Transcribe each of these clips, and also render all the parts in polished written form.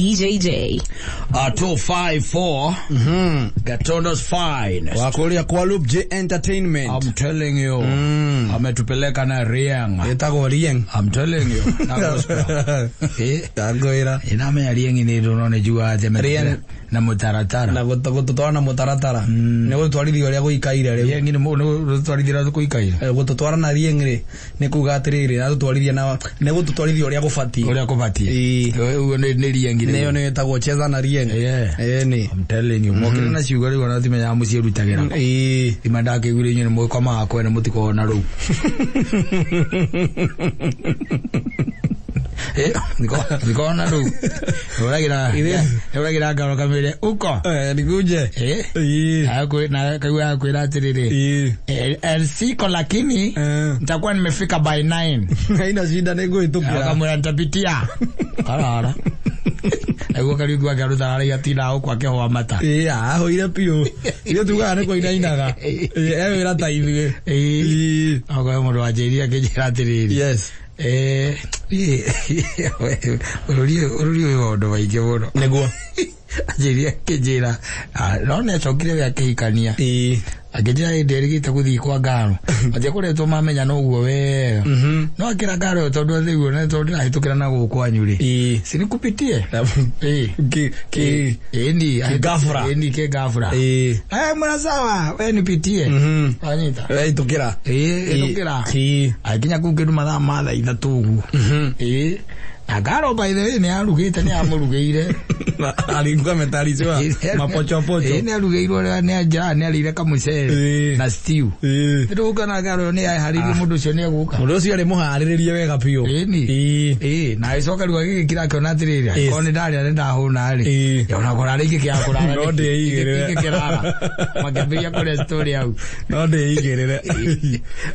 DJJ. 254 Gatondo's finest. Wakuria kwa Loop J Entertainment. I'm telling you. Ametupeleka na Riang. Etagwo Rieng. I'm telling you. Na gospel. Eh, Ndangwĩra. inamenya Riang nĩ ndũno nĩ njiguaga atĩ ametupeleka Rieng. na mũtaratara. Na gũtũtwara na mũtaratara. Nĩ gũtwarithia ũrĩa gũikaire rĩu. Riang nĩ mũtwarithia gũikaire. Gũtũtwara na Rieng rĩ nĩ kuga atĩrĩrĩ atũtwarithia na nĩ gũtũtwarithia ũrĩa gũbatiĩ. Ũrĩa kũbatiĩ. Ĩĩ. Ũguo nĩ Riang rĩu. Nĩyo nĩyo ĩtagwo cheza na Rieng. Yeah. Ĩni. I'm telling you. Mokire na ciugo rĩu ona timenyaga mũciĩrutagĩra. Ĩĩ. Ima ndakĩiguire inyuĩ nĩ mũgĩkomaga kwene mũtikoragwo na rũu. Eh, niko na rũu. Hũragĩra ngaro kamĩre uko. Nikuje. Eh. Ĩĩ. Na kaigua akwĩra atĩrĩrĩ. Ĩĩ. Siko lakini nitakuwa nimefika by 9. Haina shida nĩ ngũhĩtũkĩra. Akamwĩra nitapitia. Karara. Naguo Kariuki wake arutaga araiga tinda gũkũ akĩhũa mata. Ĩĩ, ahũire biũ. Ithuĩ tugaga nĩ kũinainaga. Ĩĩ, e wĩra ta ithuĩ. Ĩĩ. Ĩĩ. Okorwo mũndũ wanjĩrire akĩnjĩra atĩrĩrĩ. Yes. Bũrũri ũyũ wĩ maũndũ maingĩ mũno. Nĩguo. Anjĩrire akĩnjĩra, no nĩ acokire we akĩhikania. Ĩĩ. Akĩnjĩra hĩndĩ erĩgĩte gũthiĩ kwa Ngaro. Matiakoretwo mamenya no ũguo wega. No akĩra Ngaro ĩyo tondũ athĩguo na tondũ ndĩrahĩtũkĩra na gũkũ kwanyu rĩ. Ĩĩ. Sinikupitie. Ĩĩ. Ki ki Ĩni. Kĩgabura. Ĩni kĩgabura. Ĩĩ. Mwĩra sawa, we nipitie. Wanyita. Hĩtũkĩra. Ĩĩ, hĩtũkĩra. Ĩĩ. Agĩkinya kũu kĩndũ mathaa ma thaa ithatũ ũguo. Ĩĩ. Na Ngaro by the way nĩ arugĩte nĩ amũrugĩire. Alikuwa ametayarishiwa mapochopocho. Ĩĩ nĩ arugĩirwo ũrĩa nĩ anjaa nĩ arĩire kamũcere Ĩĩ. na stew. Ĩĩ. Ndũka na Ngaro nĩ aharĩirie mũndũ ũcio nĩ egũka. Mũndũ ũcio arĩ mũharĩrĩrie wega biũ. Ĩni. Ĩĩ. Ĩĩ, na agĩcoka rĩu agĩgĩkira akĩona atĩrĩrĩ, Yes. angĩkorwo nĩ ndarĩa nĩ ndahũna rĩ. Ĩĩ. Ona kũrara ingĩkĩaga kũrara. No ndĩigĩrĩre. Ingĩkĩrara. Makĩambĩrĩria kũrĩa story hau. No ndĩigĩrĩre.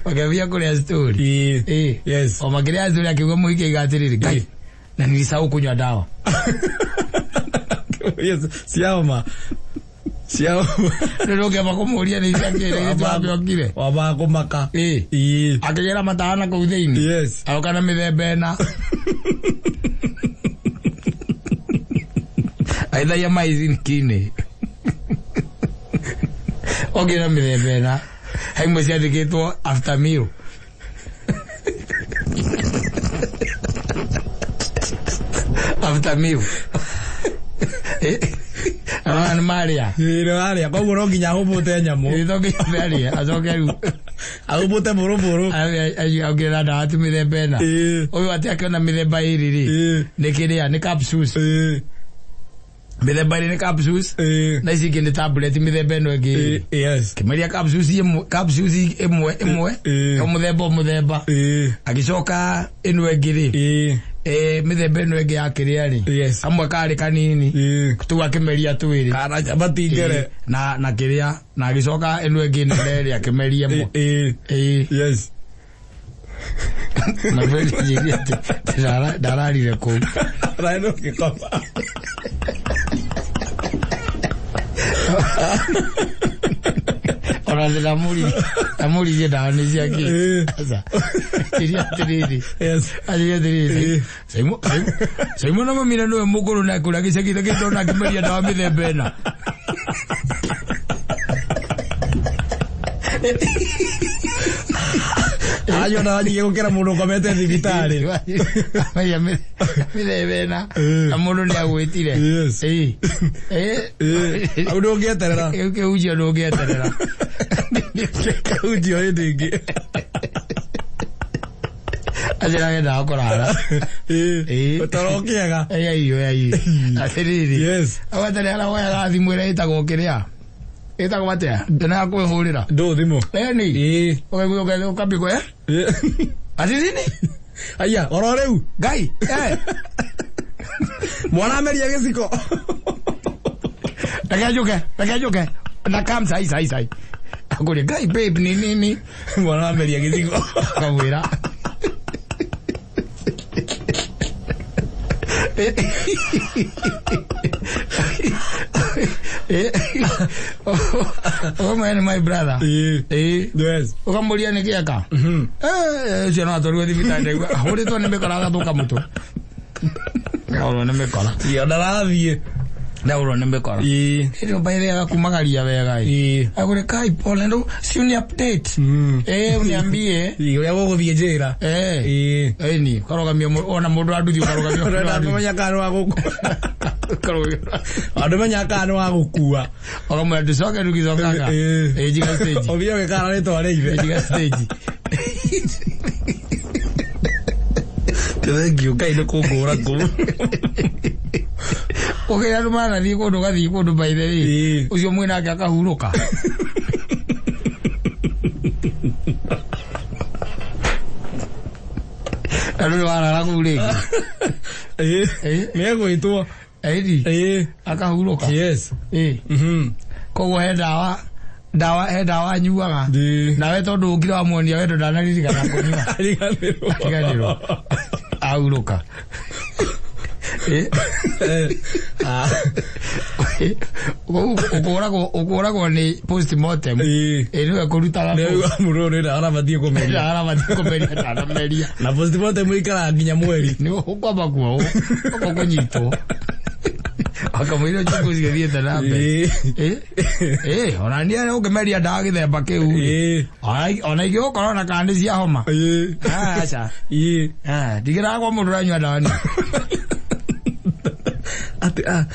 Makĩambĩrĩria kũrĩa story. Ĩĩ. Ĩĩ. Yes. O makĩrĩa story akiuga mũhiki aiga atĩrĩrĩ, Ngai, na nilisahau kunywa dawa. Yes, ciaoma. Ciaoma. Rĩu ndũngĩamba kũmũria nĩ ciakĩrĩ gĩtwambĩokire. Wambaga kũmaka. Ĩĩ. Ĩĩ. Akĩgĩra matawa na kũu thĩinĩ. Yes. Agoka na mĩthemba ĩna. Agĩtharia maĩ zinki-inĩ. Okire na mĩthemba ĩna. He imwe ciandĩkĩtwo after meal. After meal. Arona nĩ marĩa. Ĩĩ, nĩ warĩa. Koguo no nginya ahũmũte nyamũ. Ĩĩ, to nginya marĩe. Acoke rĩu Ahũmũte mũrũmũrũ. ongerera ndawa ti mĩthemba ĩna. Ĩĩ. Ũyũ atĩ akĩona mĩthemba ĩrĩ rĩ. Ĩĩ. Nĩ kĩrĩa nĩ capsules. Ĩĩ. Mĩthemba ĩrĩ nĩ capsules. Ĩĩ. Na ici ingĩ nĩ tablet mĩthemba ĩno ĩngĩ. Ĩĩ. Yes. Kĩmeria capsules ĩmwe capsules ĩmwe ĩmwe. Ĩĩ. O mũthemba o mũthemba. Ĩĩ. Agĩcoka ĩno ĩngĩ rĩ. Ĩĩ. Mĩthemba ĩno ĩngĩ ya kĩrĩa rĩ. Yes. Kamwe karĩ kanini. Ĩĩ. Tũu akĩmeria twĩrĩ. Kana chapati ngere. Na kĩrĩa na agĩcoka ĩno ĩngĩ nene rĩ akĩmeria ĩmwe. Ĩĩ. Ĩĩ. Yes. My friend anjĩrire atĩ ndararire kũu. Raino gĩkoma. Ona ndamũririe ndawa nĩ ciakĩ. Ĩĩ. Aca. Anjĩrire atĩrĩrĩ. Yes. Anjĩrire atĩrĩrĩ. Saimo na mamina nĩwe mũkũrũ na kũrĩa gĩcagi gĩtona akĩmeria ndawa mĩthemba ĩna. Anyua ndawa nyingĩ gũkĩra mũndũ ũkomete thibitarĩ. Ameria mĩthemba ĩna. Ĩĩ. Na mũndũ nĩ agwĩtire. Yes. Ĩĩ. Ĩĩ. Ĩĩ. Hau ndũngĩeterera. Kĩu kĩhunjio ndũngĩeterera. Kĩhunjio hĩndĩ ĩngĩ. Anjĩra ndawa kũrara. Ĩĩ. Ĩĩ. Toro ũkĩega. Ĩĩ, ĩĩ, atĩrĩrĩ. Yes. Agwatĩrĩ harĩa woyaga thimũ ĩrĩa ĩtagwo kĩrĩa? Ĩtagwo atĩa? Ĩno ya kwĩhũrĩra. Ndũ thimũ. Ĩni. Ĩĩ. Ũkaigua ũkambia kũ Ĩĩ. Ati nini? Aya, oro rĩu. Ngai. Mwana ameria gĩciko. Reke njũke, reke njũke. Na kam sahi sahi sahi. Akũria Ngai babe ni nini? Mwana ameria gĩciko. Akamwĩra. Ũkamwĩra nĩ my brother. Ĩĩ. Ĩĩ. Yes. Ũkamũria nĩ kĩeka. Ũcio no atwarirwo thibitarĩ ndaigua ahũrĩtwo nĩ mĩkora agathũka mũtwe. Ndahũrwo nĩ mĩkora. Ĩ, ndarathiĩ. Ndahũrwo nĩ mĩkora. Ĩ. Ĩndĩ mbaithe agakumagaria wega ĩ. Ĩ. Agũre kai pole ndo si uni update. Eh, uniambie. Ĩ, ũrĩa gũgũthiĩ njĩra. Eh. Ĩ. Ĩni, ũkarũgamia ona mũndũ wa nduthi ũkarũgamia mũndũ wa nduthi. Ndamenya kana nĩ wa gũkua. Ũkarũgamia. Andũmenya kana nĩ wa gũkua. Ũkamwĩra ndũcoke ndũgĩcokaga. Ĩ. Ĩ, njiga stage. Ũthiĩ ũgĩkara rĩtwa rĩa ithe. Njiga stage. Thank you, Ngai nĩ kũngũra kũu. Ũkĩra andũ manathiĩ kũndũ ũgathiĩ kũndũ by the way. Ĩ. Ũcio mwĩnake akahurũka. Na ndũrĩ warara kũu rĩngĩ. Ĩ. Ĩ. Nĩ egwĩtwo. Ĩni, Ĩ. akahurũka. Yes. Ĩ. Mhm. Koguo he ndawa ndawa he ndawa anyuaga. Ĩ. Nawe tondũ ũkire wamuonia wendo ndanaririkana kũnyua. Ariganĩrwo. Ariganĩrwo. Ahurũka. Ĩ. Eh. Ah. Ũkũragwo ũkũragwo nĩ postmortem. Ĩ. Ĩ nĩwe kũrutaga Nĩ kũu. mũndũ ũyũ nĩ arabatiĩ kũmeria. Arabatiĩ kũmeria ndanameria. Na postmortem ĩikaraga nginya mweri. Nĩ ũkwamba kuohwo, ũkwamba kũnyitwo. Akamũira uchunguzi gĩthiĩte na mbere. Ĩ. Ĩ. Ĩ, ona niĩ ũngĩmeria ndawa gĩthemba kĩu. Ĩ. Ona ingĩgũkorwo na kana nĩ cia homa. Ĩ. Aca. Ĩ. Ndigĩraga kwa mũndũ ũranyua ndawa niĩ. Atĩ ah,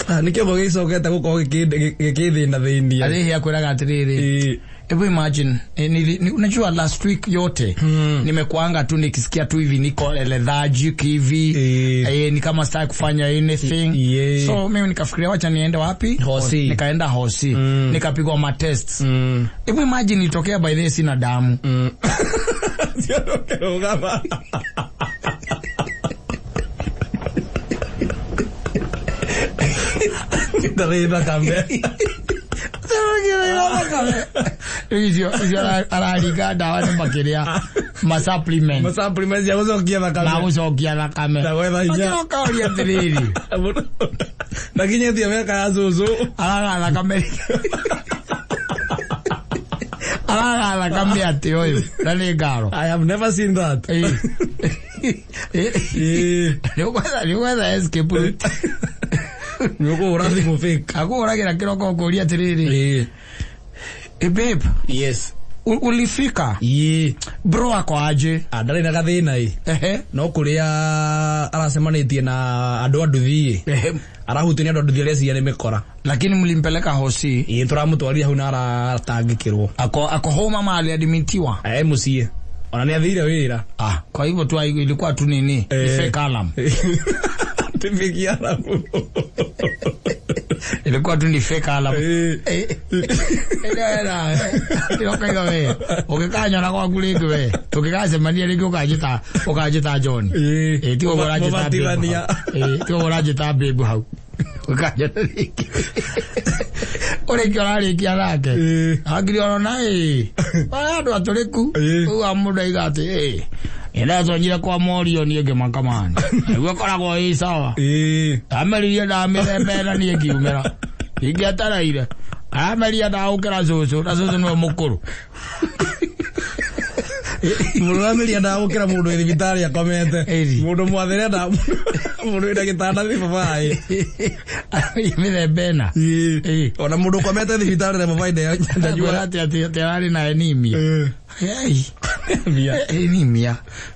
ah, nĩkĩo gĩcokete gũkorwo gĩkĩthĩna thĩinia. Arĩhi akwĩraga atĩrĩrĩ. Ĩ. Hebu imagine unajua last week yote nimekuanga tu nikisikia tu hivi niko lethargic hivi Eh. ni kama sitaki kufanya anything. Yeah. So mimi nikafikiria wacha niende wapi? Hosi. Nikaenda hosi. Nikapigwa ma tests. Hebu imagine nitokea by the way sina damu. Ciarũgama. Ndarĩ thakame. Icio icio araringa ndawa nĩ makĩrĩa ma supplements Ma supplements cia gũcokia thakame. ma gũcokia thakame. Na gwetha hinya. Ũkĩroka ũria atĩrĩrĩ. Ndakinyĩtie mĩaka ya cũcũ. Araga thakame. Araga thakame atĩ ũyũ na nĩ ngaro. I have never seen that. Ĩ. Ĩ. Ĩ. Nĩ ũgwetha escape route. Nĩ ũkũhũra thimũ fake. Akũhũragĩra kĩroko ũkũria atĩrĩrĩ. Ĩ. "Eh, babe, Yes. ulifika? Ĩ. Bro ako aje?" Ah, ndarĩ na gathĩna ĩ. Ehe. No kũrĩa aracemanĩtie na andũ a nduthi ĩ. Ehe. Arahutio nĩ andũ a nduthi areciria nĩ mĩkora. Lakini mlimpeleka hosi. Ĩ tũramũtwarire hau na aratangĩkĩrwo. Ako home ama aliadmitiwa? E mũciĩ. Ona nĩ athire wĩra. Ah, kwa hivyo tu ilikuwa tu nini? Ni Eh. fake alarm. Ti fake alarm. Ilikuwa tu ni fake alarm. Ĩ. Eh. Ĩrera, ĩroka we. Ũgĩkanyona gwaku rĩngĩ we. Tũngĩgacemania rĩngĩ ũkanjĩta ũkanjĩta John. Ĩ. Ĩ tiga ũguo ũranjĩta babe hau. Mũbatithania. Ĩ tiga ũguo ũranjĩta babe hau. Ũkanjĩta rĩngĩ. Ũrĩkia ũrarĩkia nake. Ĩ. Hakiri ona ĩ. Aya andũ atũrĩku. Ĩ. Rĩu wa mũndũ aiga atĩ ĩ. Ndatonyire kwa morio niĩ ngĩmaka mani. Nĩguo ĩkoragwo ĩ sawa. Ĩ. Ameririe ndamĩthemba ĩna niĩ ngiumĩra. Ingĩetereire. Ameria ndagũkĩra cũcũ na cũcũ nĩwe mũkũrũ. Mũrũgamĩri endaga gũkĩra mũndũ wĩ thibitarĩ akomete. Ĩri. Mũndũ mwathĩre endaga mũndũ wĩna gĩtanda thibabaĩ. Ameria mĩthemba ĩna. Ĩ. Ona mũndũ ũkomete thibitarĩ na babaĩ Ndanyuaga atĩ atĩ atĩ ararĩ na anemia. Ai. Mbia. Anemia.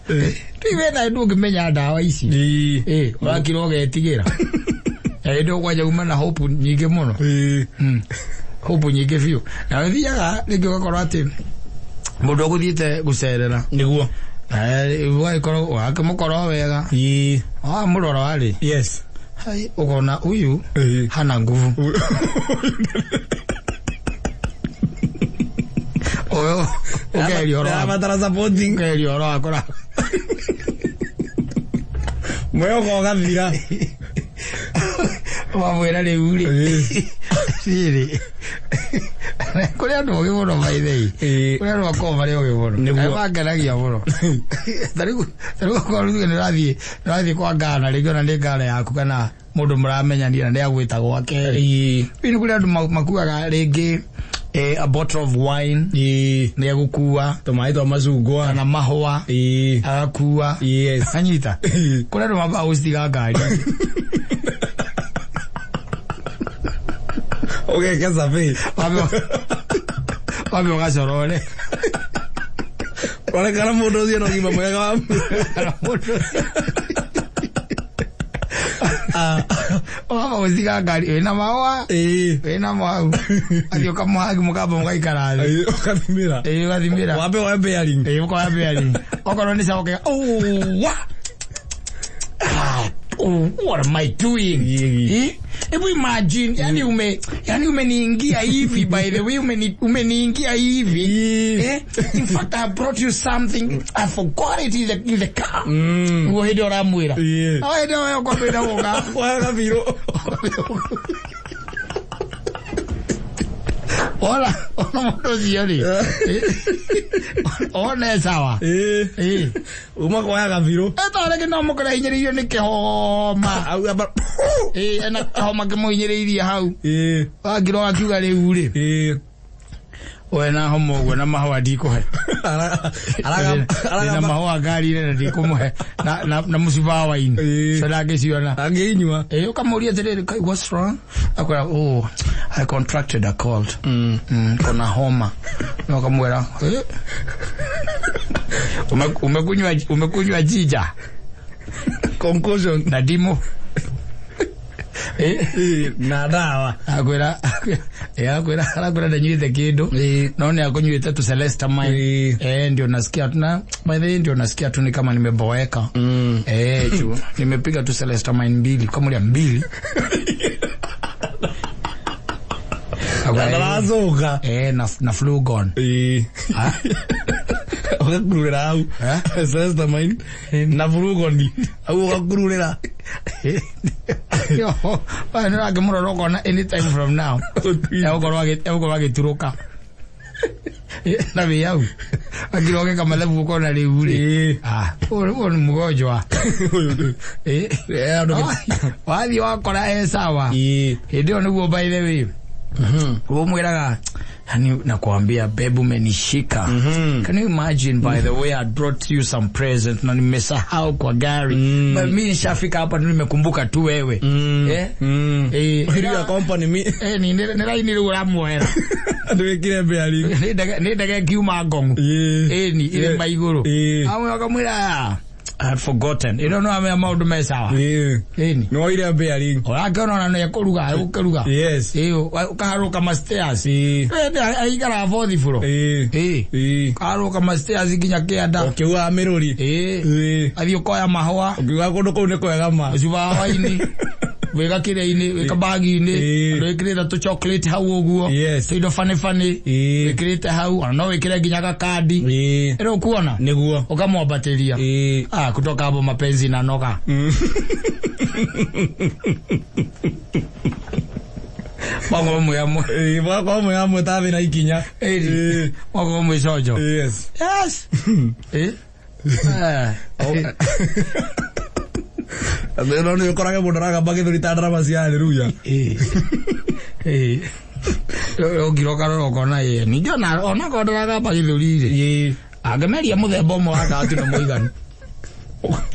Rĩu wena ndũngĩmenya ndawa ici. Ĩ. Ĩ, ũrakira ũgetigĩra. Na hĩndĩ ĩyo kwanja uma na hope nyingĩ mũno. Ĩ. Hope nyingĩ biũ. Na ũthiaga rĩngĩ ũgakorwo atĩ mũndũ ũgũthiĩte gũcerera. Nĩguo. Ũgagĩkorwo ũgakĩmũkora wega. Ĩ. Wamũrora warĩ. Yes. Hai, ũkona huyu Ĩ. hana nguvu. Ũyũ ũkeria ũhoro wa Arabatara supporting. ũkeria ũhoro wa kũra. Mwĩhoko ũgathira. Wamwĩra rĩu rĩ. Rĩrĩ. Kũrĩ andũ ogĩ mũno by the way. Ĩ. Kũrĩ andũ makoragwo marĩ ogĩ mũno. Nĩguo. Na mangenagia mũno. Ta rĩu okorwo rĩu nĩ ũrathiĩ kwa Ghana rĩngĩ ona nĩ Ghana yaku kana mũndũ mũramenyanire na nĩ agwĩta gwake. Ĩ. Rĩu nĩ kũrĩ andũ makuaga rĩngĩ A bottle of wine nĩ egũkua. Tũmaĩ twa macungwa. Kana mahũa agakua. Anyita kũrĩa andũ mambaga gũcitiga ngari. Ũgeke survey. Wambe ũgacorore. Rore kana mũndũ ũcio na ũgima mwega wa Wamba gũciga ngari wĩna mahũa, wĩna mau, athiĩ ũkamũhagi, mũkamba mũgaikara thĩ. Ũgathimĩra. Ĩĩ, ũgathimĩra. Wambe woe bearing. Ĩĩ, ũkoya bearing. Okorwo nĩ sawa ũkauga, "Oh, wa- Ah, oh, what am I doing?" Eh? Hebu imagine, yani umeniingia hivi, by the way, umeniingia hivi. Eh? In fact, I brought you something. I forgot it in the car. Guo hĩndĩ ĩyo ũramwĩra. No hĩndĩ ĩyo ũkwambĩrĩria gũka. Woe gabirũ. Ona mũndũ ũcio rĩ. One sawa. Eh. Uma kuoya gabirũ. Etarĩngĩ no mũkore hinyĩrĩirio nĩ kĩhoma. Au amba. Ĩĩ, ena kĩhoma kĩmũhinyĩrĩirie hau. Wangirwo akiuga rĩu rĩ. We na homa ũguo na mahũa ndikũhe. Ndĩna mahũa ngari-inĩ na ndikũmũhe na mũcuba wa wine. So ndangĩciona. Angĩinyua. Ĩĩ, ũkamũria atĩrĩrĩ, "Kai, what's wrong?" Akwĩra, "Oh, I contracted a cold. Kona homa." Na ũkamwĩra, "Eh? Umekunywa ginger Concussion. na ndimu?" Eh, Na ndawa. Akwĩra, akwĩra, arakwĩra ndanyuĩte kĩndũ no nĩ akũnyuĩte tu Celestamine. Eh, ndio nasikia tu na by the way ndio nasikia tu ni kama nimeboeka. Eh, juu nimepiga tu Celestamine mbili, kama mbili. Akwĩra, Ndarathũka. Eh, na Flugon. Ah? Ũgakururĩra hau. Eh? Celestamine na Flugon. Hau ũgakururĩra. Yo, wa nĩ ũrangĩmũrora ũkona anytime from now egũkorwo agĩturũka na wĩ hau akira ũgĩka mathabu ũkona rĩu rĩ, ah, ũyũ nĩ mũgonjwa. Wathiĩ wakora e sawa, hĩndĩ ĩyo nĩguo, by the way, ũmwĩraga, "Yani nakwambia babe, umenishika. Can you imagine, by the way, I brought you some present na nimesahau kwa gari, but mi nishafika hapa tu nimekumbuka tu wewe." Eh? Eh, Iria company mi. Eh, ni nĩ raini rĩu ũramuoera. Ndwĩkire bearing. Nĩ ndege ngiuma ngongu. Ĩni irĩma igũrũ. Amwe akamwĩra, "I had forgotten." Ĩno no amenya maũndũ me sawa. Ĩni. Nĩ woire bearing. Ũrakĩona ona nĩ ekũruga, egũkĩruga. Ĩĩ, ũkaharũka ma stairs. Aikaraga fourth floor. Ĩĩ. Ũkaharũka ma stairs nginya kĩanda. Ũkiugaga mĩrũri. Ĩĩ. Athiĩ ũkoya mahũa. Ũkiugaga kũndũ kũu nĩ kwega ma. Ũcuba wa waini. Wĩga kĩrĩa-inĩ, wĩka bagi-inĩ. Andũ wĩkĩrĩte tũ chocolate hau ũguo. Tũindo funny funny. Wĩkĩrĩte hau, ona no wĩkĩre nginya gakandi. Ĩrĩ ũkuona? Nĩguo. Ũkamwambatĩria. Ah, kutoka hapo mapenzi na noga. Mwako mwe amwe. Mwako mwe amwe tathi na ikinya. Ĩĩ. Mwako mwe cojo. Yes. Yes. Eh? Eh. No nĩ ũkorage mũndũ aragamba gĩthũri ta ndarama cia haleluya. Ĩĩ. Ĩĩ. Ũngira ũkarora ũkona ĩĩ. Ningĩ ona korwo ndũragamba gĩthũri rĩ. Angĩmeria mũthemba ũmwe wa ndawa tu nĩ mũiganu.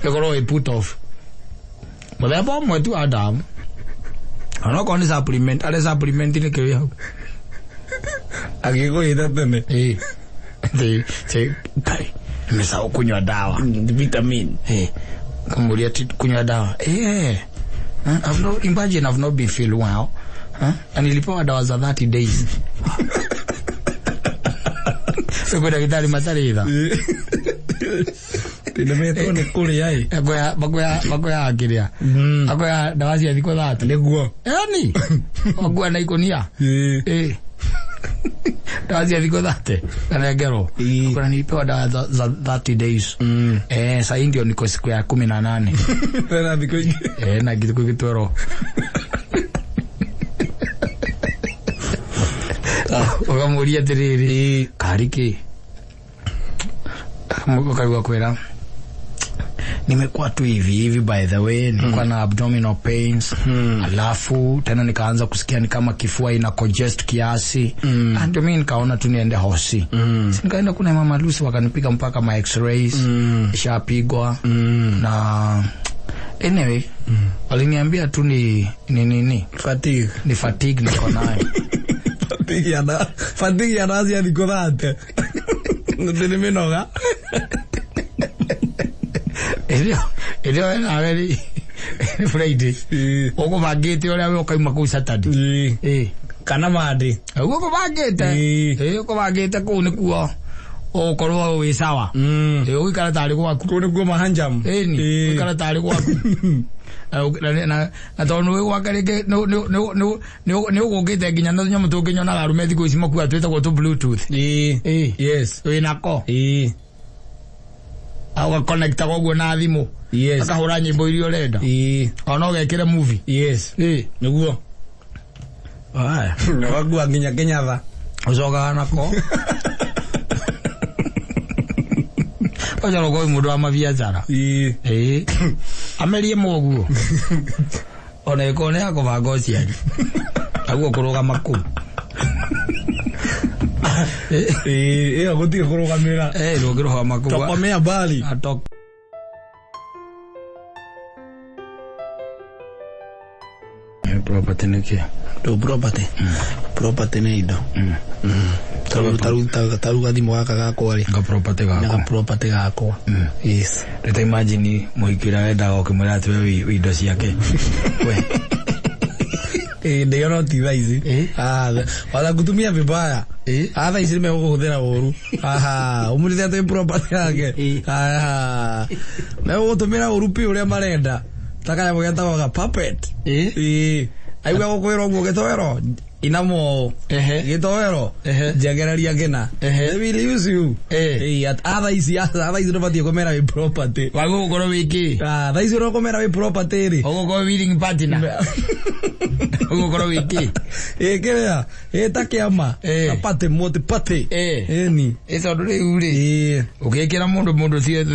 Ĩkorwo ĩ put off. Mũthemba ũmwe tu wa ndawa. Onokorwo nĩ supplement, arĩ supplement nĩ kĩrĩ hau. Agĩkũhĩta tene. Ĩĩ. Ĩ, Kai, nimesahau kunywa dawa. Vitamin. Eh, kamuria ti kunywa dawa. Eh. Huh? I've not, imagine I've not been feel well. Huh? Na nilipewa dawa za 30 days. So kwa daktari matarĩ tha. Nĩmetwo nĩ kũrĩa ĩ. Akoya bakoya bakoya kĩrĩa. Akoya dawa cia thikũ 30. Nĩguo. Yani. Wakua na ikonia. Eh. Dawa cia thikũ 30. Kanengerwo. Kuna nilipewa dawa za 30 days. Eh, sasa hii ndio niko siku ya 18. Tena thikũ ingĩ. Eh, na gĩthukũ gĩtwerwo. Ũkamũria atĩrĩrĩ, karĩ kĩ? Ũkaigua kwĩra, Nimekuwa tu hivi hivi, by the way nilikuwa na abdominal pains, alafu tena nikaanza kusikia ni kama kifua ina congest kiasi, ndio mimi nikaona tu niende hosi. Si nikaenda kuna mama Lucy, wakanipiga mpaka ma x-rays, ishapigwa, na anyway waliniambia tu ni nini. Fatigue. Ni fatigue niko nayo. Fatigue ya na fatigue ya nazi ya thikũ 30 nĩ mĩnoga. Ĩrĩa nawe nĩ Friday ũkũbangĩte ũrĩa we ũkauma kũu Saturday. Ĩ. Kana Monday. Ũguo ũkũbangĩte. Ĩ, ũkũbangĩte kũu nĩkuo ũgũkorwo wĩ sawa. Ĩ, ũgũikara tarĩ gwaku. Kũu nĩkuo mahanjam. Ĩni, ũgũikara tarĩ gwaku. Na tondũ wĩ gwake rĩngĩ nĩ ũgũkĩte nginya na tũnyamũ tũngĩ nyonaga arũme thikũ ici makua twĩtagwo tũ Bluetooth. Ĩ. Wĩ nako. Ũgakonekta ũguo na thimũ. Akahũra nyĩmbo iria ũrenda. Ona ũgekĩre movie. Ĩ. Nĩguo. Aya. Ũgakua nginya Kenyatta. Ũcokaga nako. Ũcoka kwĩ mũndũ wa mabiacara. Ĩ. Amerie mũguo. Ona ĩkorwo nĩ ya kũbanga ũciari. Aguo kũrũgama kũu. Ĩyo gũtirĩ kũrũgamĩra. Eh, ndũngĩrũgama kũu. Tokomea mbali. Atok. Property nĩ kĩ? To property. Property nĩ indo. Taru gathimũ gaka gakwa rĩ. Ga property Nĩ ga gakwa. property gakwa. Yes. Rĩu ta imagine mũhiki ũrĩa wendaga ũkĩmwĩra atĩ we wĩ indo ciake. We. Ĩ, ndĩona ti thaa ici. Eh? Ah, watakutumia vibaya. Eh? Ah, thaa ici nĩmegũkũhũthĩra ũru. Aha, ũmũrĩte atĩ property yake. Eh. Aha. Megũgũtũmĩra ũru piũ ũrĩa marenda. Ta kanyamũ getagwo ga puppet. Eh? Ĩ. Aigua gũkwĩra ũguo gĩtoero inamo. Ehe. Gĩtoero Ehe. njegereria ngĩna. Ehe. They will use you. Eh. Ĩ, thaa ici thaa ici ndũbatiĩ kũmera wĩ property. Wagwo gũkorwo wĩ kĩ? Ah, thaa ici ũrĩa wĩ property rĩ. Ũgũkorwo willing partner. Ũgũkorwo wĩ kĩ? Ĩ, kĩrĩa ĩ ta kĩama. Eh. Party multi party. Eh. Ĩni. Ĩ, tondũ rĩu rĩ Ĩ. ũgĩkĩra mũndũ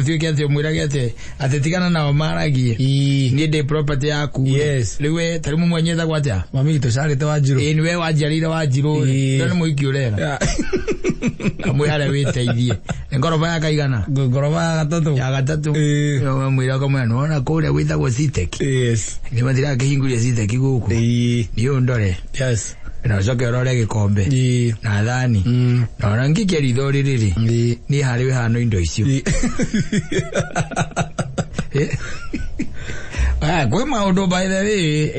tuĩke atĩ ũmwĩrage atĩ tigana nao maragie. Ĩ. Niĩ ndĩ property yaku. Yes. Rĩu we tarĩu mũmwe etagwo atĩa? Mami witũ carĩte Wanjirũ. Ĩ, nĩwe wanjiarĩire Wanjirũ rĩ. Ĩ. Rĩu nĩ mũhiki ũrera. Kamwĩ harĩa wĩteithie. Nĩ ngoroba ya kaigana? Ngoroba ya gatatũ. Ya gatatũ. Ĩ. Mwĩra ũkamwĩra nĩwona kũrĩa gwĩtagwo Citec. Yes. Nĩ matirakĩhingũria Citec gũkũ. Ĩ. Niĩ ũndore. Yes. Na ũcoke ũrore gĩkombe. Ĩ. Na thani. Na ona ngĩkia ritho rĩrĩ rĩ. Ĩ. Niĩ harĩ wĩhano indo icio. Ĩ. Eh? Ah, kwĩ maũndũ, by the way.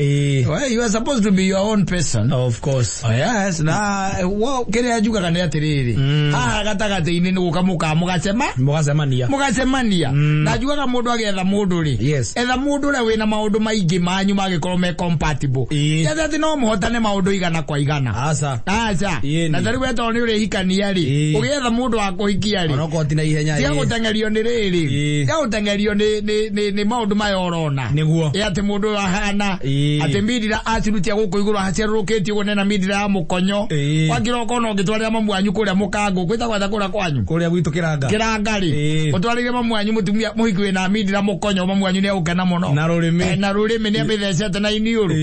Ĩ. Well, you are supposed to be your own person. Of course. Oh, yes, na wo kĩrĩa njugaga nĩ atĩrĩrĩ, haha gatagatĩ-inĩ nĩ gũka mũka mũgacema Mũgacemania. Mũgacemania. Na njugaga mũndũ agĩetha mũndũ rĩ, etha mũndũ ũrĩa wĩna maũndũ maingĩ manyu mangĩkorwo me compatible. Etha atĩ no mũhotane maũndũ 100 kwa 100. Aca. Aca. Ĩni. Na tarĩu we tondũ nĩ ũrĩhikania rĩ, ũgĩetha mũndũ wa kũhikia rĩ, Onokorwo ti na ihenya. tiga Ĩ. gũteng'erio nĩ rĩrĩ, tiga gũteng'erio nĩ maũndũ maya ũrona. Nĩguo. Ĩ, atĩ mũndũ ũyũ ahana atĩ mindira acirutia gũkũ igũrũ aciarũrũkĩtie ũguo nena mindira ya mũkonyo. Wakĩra ũkona ũngĩtwarĩra mamu wanyu kũrĩa mũkango gwĩtagwo atĩa kũrĩa kwanyu? Kũrĩa gwitũ Kĩranga. Kĩranga rĩ, ũtwarĩire mamu wanyu mũtumia mũhiki wĩna mindira mũkonyo, mamu wanyu nĩ egũkena mũno. Na rũrĩmĩ. Eh, na rũrĩmĩ nĩ amĩthecete na iniũrũ.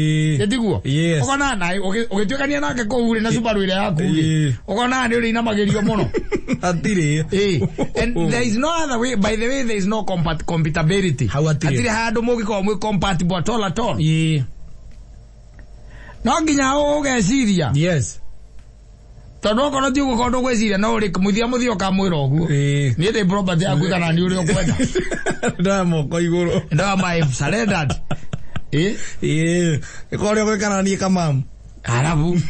Ĩtiguo? Yes. Ũkona na ũgĩtuĩkania nake kũu rĩ na Subaru ĩrĩa yaku rĩ, ũkona nĩ ũrĩinamagĩrio mũno. Hatirĩ. And there is no other way, by the way, there is no compatibility. Hau hatirĩ. Hatirĩ handũ mũngĩkorwo mwĩ compatible at all at all. No nginya ũgeciria. Tondũ okorwo ti ũguo, korwo ndũgwĩciria no ũrĩ mũthia mũthia ũkamwĩra ũguo. Niĩ ndĩ property yaku kana nĩ ũrĩa ũkwenda. Ndoya moko igũrũ. Ndoya my surrendered. Eh? Ĩ. Ĩkorwo ũrĩa gwĩkana niĩ kamamu. Arabu.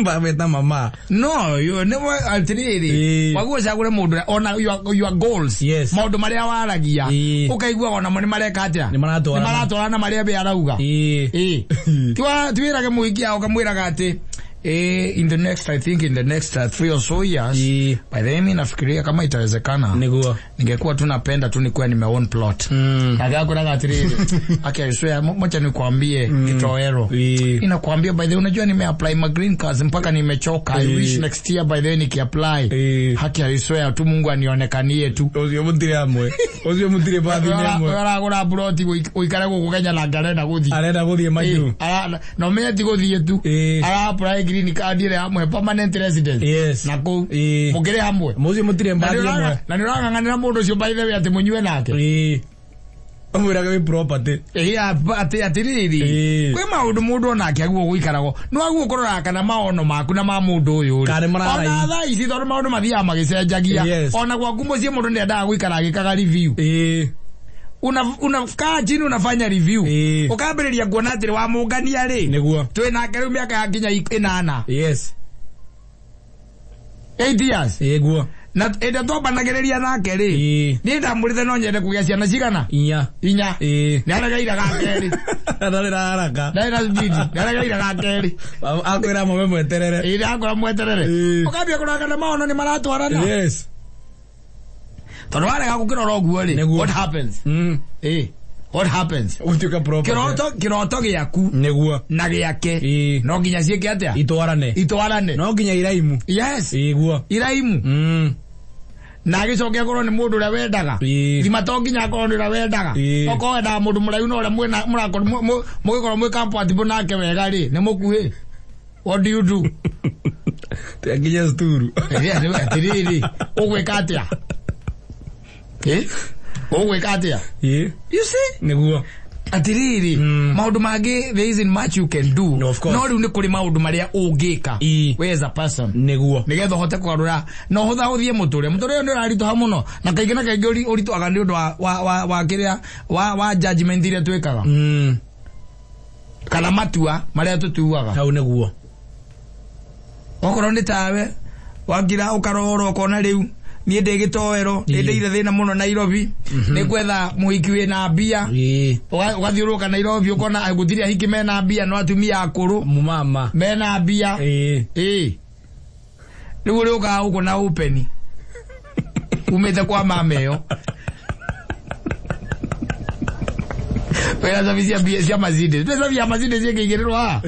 Bameta mama. No, you nĩwe atĩrĩrĩ. Waguo ũcagũre mũndũ ũrĩa ona your goals. Maũndũ marĩa waragia. Ũkaigua onamo nĩ mareka atĩa? Nĩ maratwarana. Nĩ maratwarana marĩa we arauga. Ĩ. Tiwa tiwĩrage mũhiki ũkamwĩraga atĩ In the next, I think in the next 3 or so years, Ĩĩ. by the way, mi nafikiria kama itawezekana, Nĩguo. Ningekuwa tu napenda tu nikuwa nime own plot. Nagakuraga atiriri, okay, swear, mocha nikwambie kitowero. Inakwambia, by the way, unajua nime apply ma green cards mpaka nimechoka. I wish next year, by the way, nikiapply. Haki, I swear tu Mungu anionekanie tu. Ũcio mũtirĩ hamwe. Ũcio mũtirĩ bathi-inĩ ĩmwe. Aragũra ploti ũikare gũkũ Kenya na ngarenda gũthiĩ. Arenda gũthiĩ majuu. Na ũmenye ti gũthiĩ tu. Ara apply green card ĩrĩa yamwe permanent residence. Na kũu. Mũkĩrĩ hamwe. Mũcio mũtirĩ mbathi ĩmwe. Na nĩ ũrang'ang'anĩra mũndũ ũcio, by the way, atĩ mũnyue nake. Ĩĩ. Ũmwĩraga wĩ property. Ĩ, atĩ atĩrĩrĩ, kwĩ maũndũ mũndũ onake aguo gũikaragwo nĩ waguo kũrora kana maono maku na ma mũndũ ũyũ rĩ. Kana nĩ mararaihu. Ona thaa ici tondũ maũndũ mathiaga magĩcenjagia, ona gwaku mũciĩ mũndũ nĩendaga gũikara agĩkaga review. Unakaa chini, unafanya review, ũkambĩrĩria kuona atĩrĩ wamũngania rĩ, twĩ nake rĩu mĩaka ya nginya 8, 8 years, na ĩrĩa twambanagĩrĩria nake rĩ, niĩ ndamũrĩte no nyende kũgĩa ciana cigana? 4. 4. Nĩ aregeire ga kerĩ. Ndarĩ na haraka. Ndarĩ na speed, nĩ aregeire ga kerĩ. Akwĩra mame mweterere. Ĩ, akora mweterere. Ũkambia kũrora kana maono nĩ maratwarana, tondũ warega gũkĩrora ũguo rĩ, what happens? What happens? Gũtuĩka property. Kĩroto gĩaku na gĩake no nginya ciĩke atĩa? Itwarane. Itwarane. No nginya iraimu. Yes. Ĩguo. Iraimu. Na agĩcoke akorwo nĩ mũndũ ũrĩa wendaga. Thima to nginya akorwo nĩ ũrĩa wendaga. Okorwo wendaga mũndũ mũraihu na ũrĩa mwĩna mũrakorwo mũgĩkorwo mwĩ compatible nake wega rĩ, nĩ mũkuhĩ, what do you do? Nginya sturu. Atĩrĩrĩ, ũgwĩka atĩa? Ũgwĩka atĩa? You see? Atĩrĩrĩ, maũndũ mangĩ there isn't much you can do. No, of course. No rĩu nĩ kũrĩ maũndũ marĩa ũngĩka we as a person nĩgetha ũhote kũgarũra na ũhũthahũthie mũtũrĩre ũyũ nĩ ũraritũha mũno, na kaingĩ na kaingĩ ũritũhaga nĩ ũndũ wa kĩrĩa wa judgment iria twĩkaga kana matua marĩa tũtuaga. Hau nĩguo. Okorwo nĩ tawe wangira ũkarora ũkona rĩu niĩ ndĩ gĩtoero, nĩ ndĩire thĩna mũno Nairobi, nĩ gwetha mũhiki wĩna mbia. Ũgathiũrũrũka Nairobi ũkona gũtirĩ ahiki mena mbia, no atumia akũrũ Mumama. mena mbia. Ĩ, rĩu ũrĩ ũkaga gũkũ na open umĩte kwa mama ĩyo wĩna cabi cia mbia cia Mercedes, mbeca cia Mercedes ciĩkĩigĩrĩrwo haha.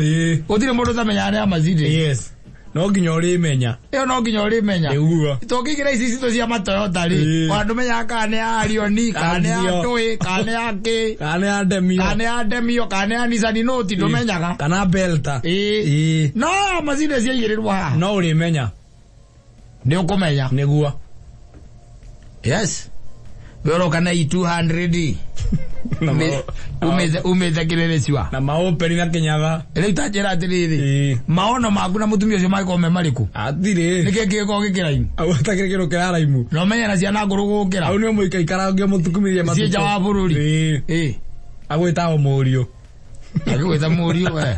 Gũtirĩ mũndũ ũtamenyaga nĩ ya Mercedes. Yes. No nginya ũrĩmenya. Ĩyo no nginya ũrĩmenya. Tũngĩingĩra ici citũ cia maToyota rĩ, ona ndũmenyaga kana nĩ ya Arioni, kana nĩ ya Kana Ndũĩ, kana nĩ ya kĩ. Kana nĩ ya Demio. Kana nĩ ya Demio, kana nĩ ya Nissan Note, ndũmenyaga. Kana Belta. No ya Mercedes ciaigĩrĩrwo haha, No ũrĩmenya. Nĩ ũkũmenya. Yes, we ũroka na E200 Na umĩte kĩrĩrĩ cua. Na maopeni na kĩnyatha. Rĩu ta njĩra atĩrĩrĩ, maono maku na mũtumia ũcio mangĩkorwo me marĩkũ? Atirĩ. Nĩkĩ kĩgĩkorwo gĩkĩraimu? Au atakĩrĩ kĩndũ kĩraraimu. Na ũmenye na ciana ngũrũ gũkĩra. Au nĩ mũikaikara ũngĩmũtukumithia matukũ. Ciĩ nja wa bũrũri. Agwĩtago mũriũ. Agĩgwĩta mũriũ, we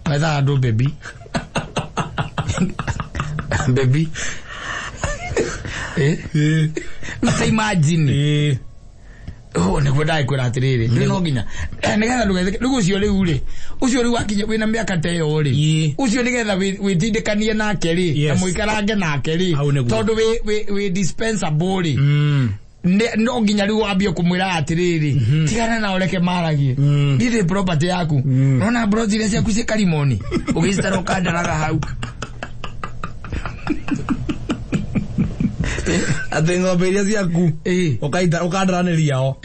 wethaga andũ baby baby. Ta imagine. Oh, nĩguo ndagĩkwĩra atĩrĩrĩ, rĩu no nginya nĩgetha ndũgethe rĩu ũcio rĩu rĩ, ũcio rĩu wakinya wĩna mĩaka ta ĩyo rĩ, ũcio nĩgetha wĩtindĩkanie nake rĩ, na mũikarange nake rĩ, Hau nĩguo. tondũ wĩ dispensable rĩ, no nginya rĩu wambie kũmwĩra atĩrĩrĩ, tigana na ũreke maragie, niĩ ndĩ property yaku. Nona plot iria ciaku ciĩ Karimoni ũgĩcitara ũkandaraga hau. Atĩ ng'ombe iria ciaku ũkaita ũkandaranĩria o.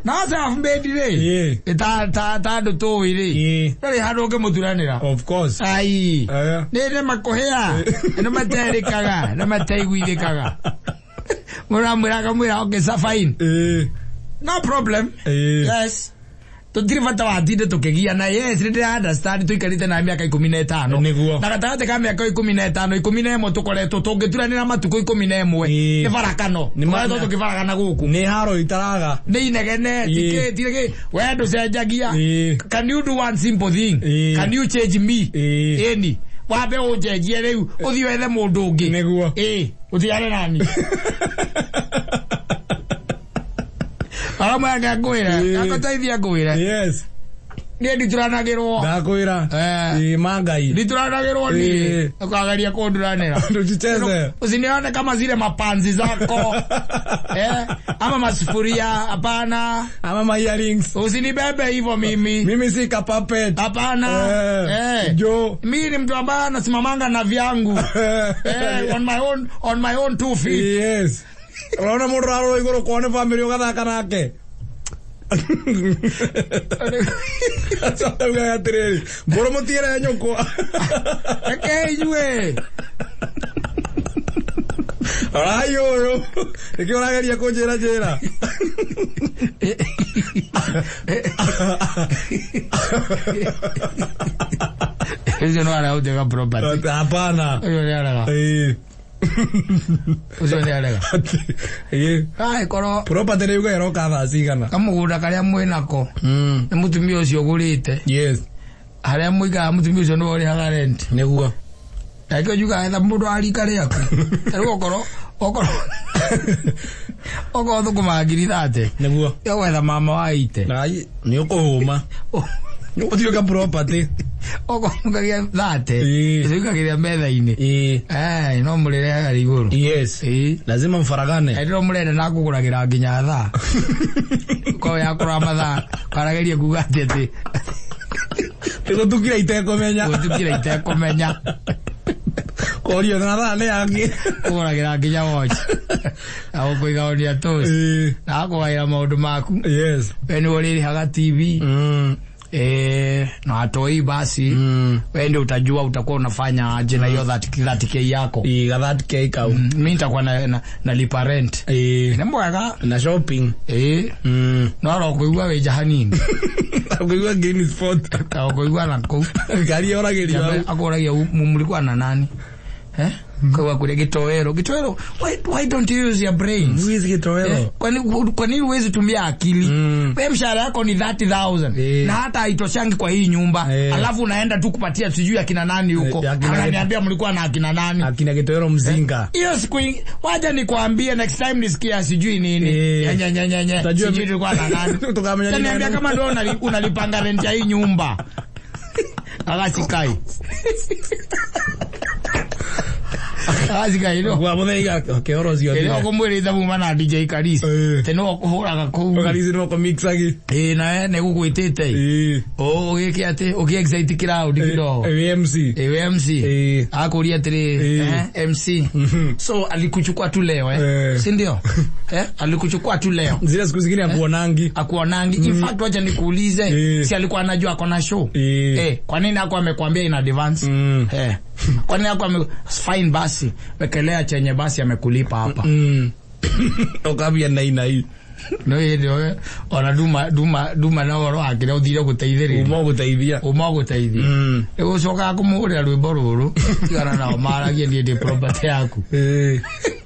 No self made rĩ, ta andũ tũĩ rĩ, ndarĩ handũ ũngĩmũturanĩra. Of course. Ai, nĩ nĩ makũhĩa, nĩ materĩkaga, nĩ mataiguithĩkaga, mũramwĩra akamwĩra, "Okay, sa fine, no problem." Yes, tũtirĩ bata wa tinde tũkĩgiana. Yes, nĩ ndĩra understand tũikarĩte na mĩaka 15. Na gatagatĩ ka mĩaka 15, 11 tũkoretwo tũngĩturanĩra matukũ 11, nĩ barakano. Tũkoretwo tũkĩbarakana gũkũ. Nĩ haro itaraga. Nĩ inegene. Tikĩ tirĩ we ndũcenjagia. Can you do one simple thing? Can you change me? Ĩni wambe ũnjenjie rĩu, ũthiĩ wethe mũndũ ũngĩ. Ũtigane nani aramwega ngwĩre, ngagũteithia ngwĩre. Niĩ ndituranagĩrwo. Ndakwĩra. Eh. Ĩ mangai. Ndituranagĩrwo niĩ. Eh. Ũkageria kũnduranĩra. Tusicheze. Usinione kama zile mapanzi zako. Eh, ama masufuria, hapana. Ama my earrings. Usinibebe hivyo mimi. Mimi si kapapet. Hapana. Eh. Eh. Jo. Mimi ni mtu ambaye anasimamanga na vyangu. Eh, on my own two feet. Yes. Ũrona mũndũ ararora igũrũ kwao nĩ bamĩrĩ ũgathaka nake. Acoka atĩrĩrĩ, mbũrũ mũtigĩre nyũkwa. Reke inyuĩ. Rai ũyũ. Nĩkĩo ũrageria kũnjĩra njĩra. Ũcio no arahutĩka property. Hapana. Ũcio nĩ arega. Ĩĩ. Ũcio nĩ arega. Ĩĩ. Ai korwo Property rĩu ĩroka thaa cigana? kamũgũnda karĩa mwĩnako nĩ mũtumia ũcio ũgũrĩte. Yes. Harĩa mũikaraga mũtumia ũcio nĩwe ũrĩhaga rent. Nĩguo. Na nĩkĩo njugaga etha mũndũ wa rika rĩaku. Ta rĩu okorwo thũkũmaga ngiri 30. Nĩguo. Ũgwetha mama wa 80. Ai, nĩ ũkũhũma. Nĩ ũgũtuĩka property. Okorwo mũkagia 30. Ĩĩ. Ĩtuĩkagĩria metha-inĩ. Ĩĩ. Eh, no mũrĩrehaga igũrũ. Yes. Ĩĩ. Lazima mfaragane. Ndĩro mũrenda na kũgũragĩra nginya thaa. Korwo yakũra mathaa, karageria kuga atĩ Tĩgũtukira itekũmenya. gũtukira itekũmenya. Korio na thaa nĩ yangĩ. Kũgũragĩra nginya watch. Na gũkũiga on your toes. Ĩĩ. Na gakũgaĩra maũndũ maku. Yes. We nĩwe ũrĩrĩhaga TV. Eh, na atoi basi. Wewe ndio utajua utakuwa unafanya aje na hiyo 30k yako. Ĩĩ, ga 30k kau. Mimi nitakuwa na nalipa rent. Ĩĩ. Nĩ mwega. Na shopping. Eh. No ro kuigua wĩ nja hanini. Ũkũigua green spot. Ta ũkũigua na kũu. Ngari yoragĩrio hau. Akũragia mlikuwa na nani? Eh? Kwa kule kitowero. Kitowero, why don't you use your brains? Luis Kitowero. Eh, kwa nini huwezi tumia akili? Wewe mshahara yako ni 30,000 Eh. na hata haitoshangi kwa hii nyumba. Eh. Alafu unaenda tu kupatia sijui akina nani huko. Eh, Ananiambia mlikuwa na akina nani? Akina Kitowero mzinga. Hiyo siku wacha nikwambie next time nisikia sijui nini. Eh. Nye nye nye nye. Utajua Sijui tulikuwa na nani. Tukamenya ni Niambia nani. kama ndio unalipanga rent ya hii nyumba. Agasikai. Agasikai no. Kwa mũthaiga kĩoro Ĩrĩa ciothe. ũkũmwĩrĩte muma na DJ Karisi. Eh. Tene ũkũhũraga kũu. Karisi nĩ ũkũmixagi. Ĩĩ nawe nĩ gũgwĩtĩte. Ĩĩ. Ũgĩke atĩ ũkĩ excite crowd kidogo. Ĩĩ MC. Ĩĩ MC. Ĩĩ. Akũria atĩrĩ Ĩĩ. eh, MC. So alikuchukua tu leo eh. Eh. Si ndio? Eh, alikuchukua tu leo. Zile siku zingine akuonangi. Akuonangi. In fact wacha nikuulize, Eh. si alikuwa anajua akona show? Eh. Eh, kwa nini hakuwa amekwambia in advance? Eh. Kwa nini hakuwa fine basi, wekelea chenye basi amekulipa hapa. Ũkambia nainai. No hĩndĩ ĩyo ona duma na ũhoro wake nĩ ũthire gũteithĩrĩria. Uma gũteithia. Uma gũteithia. Rĩu ũcokaga kũmũhũrĩra rwĩmbo rũrũ tigana nao maragie niĩ ndĩ property yaku. Ĩĩ.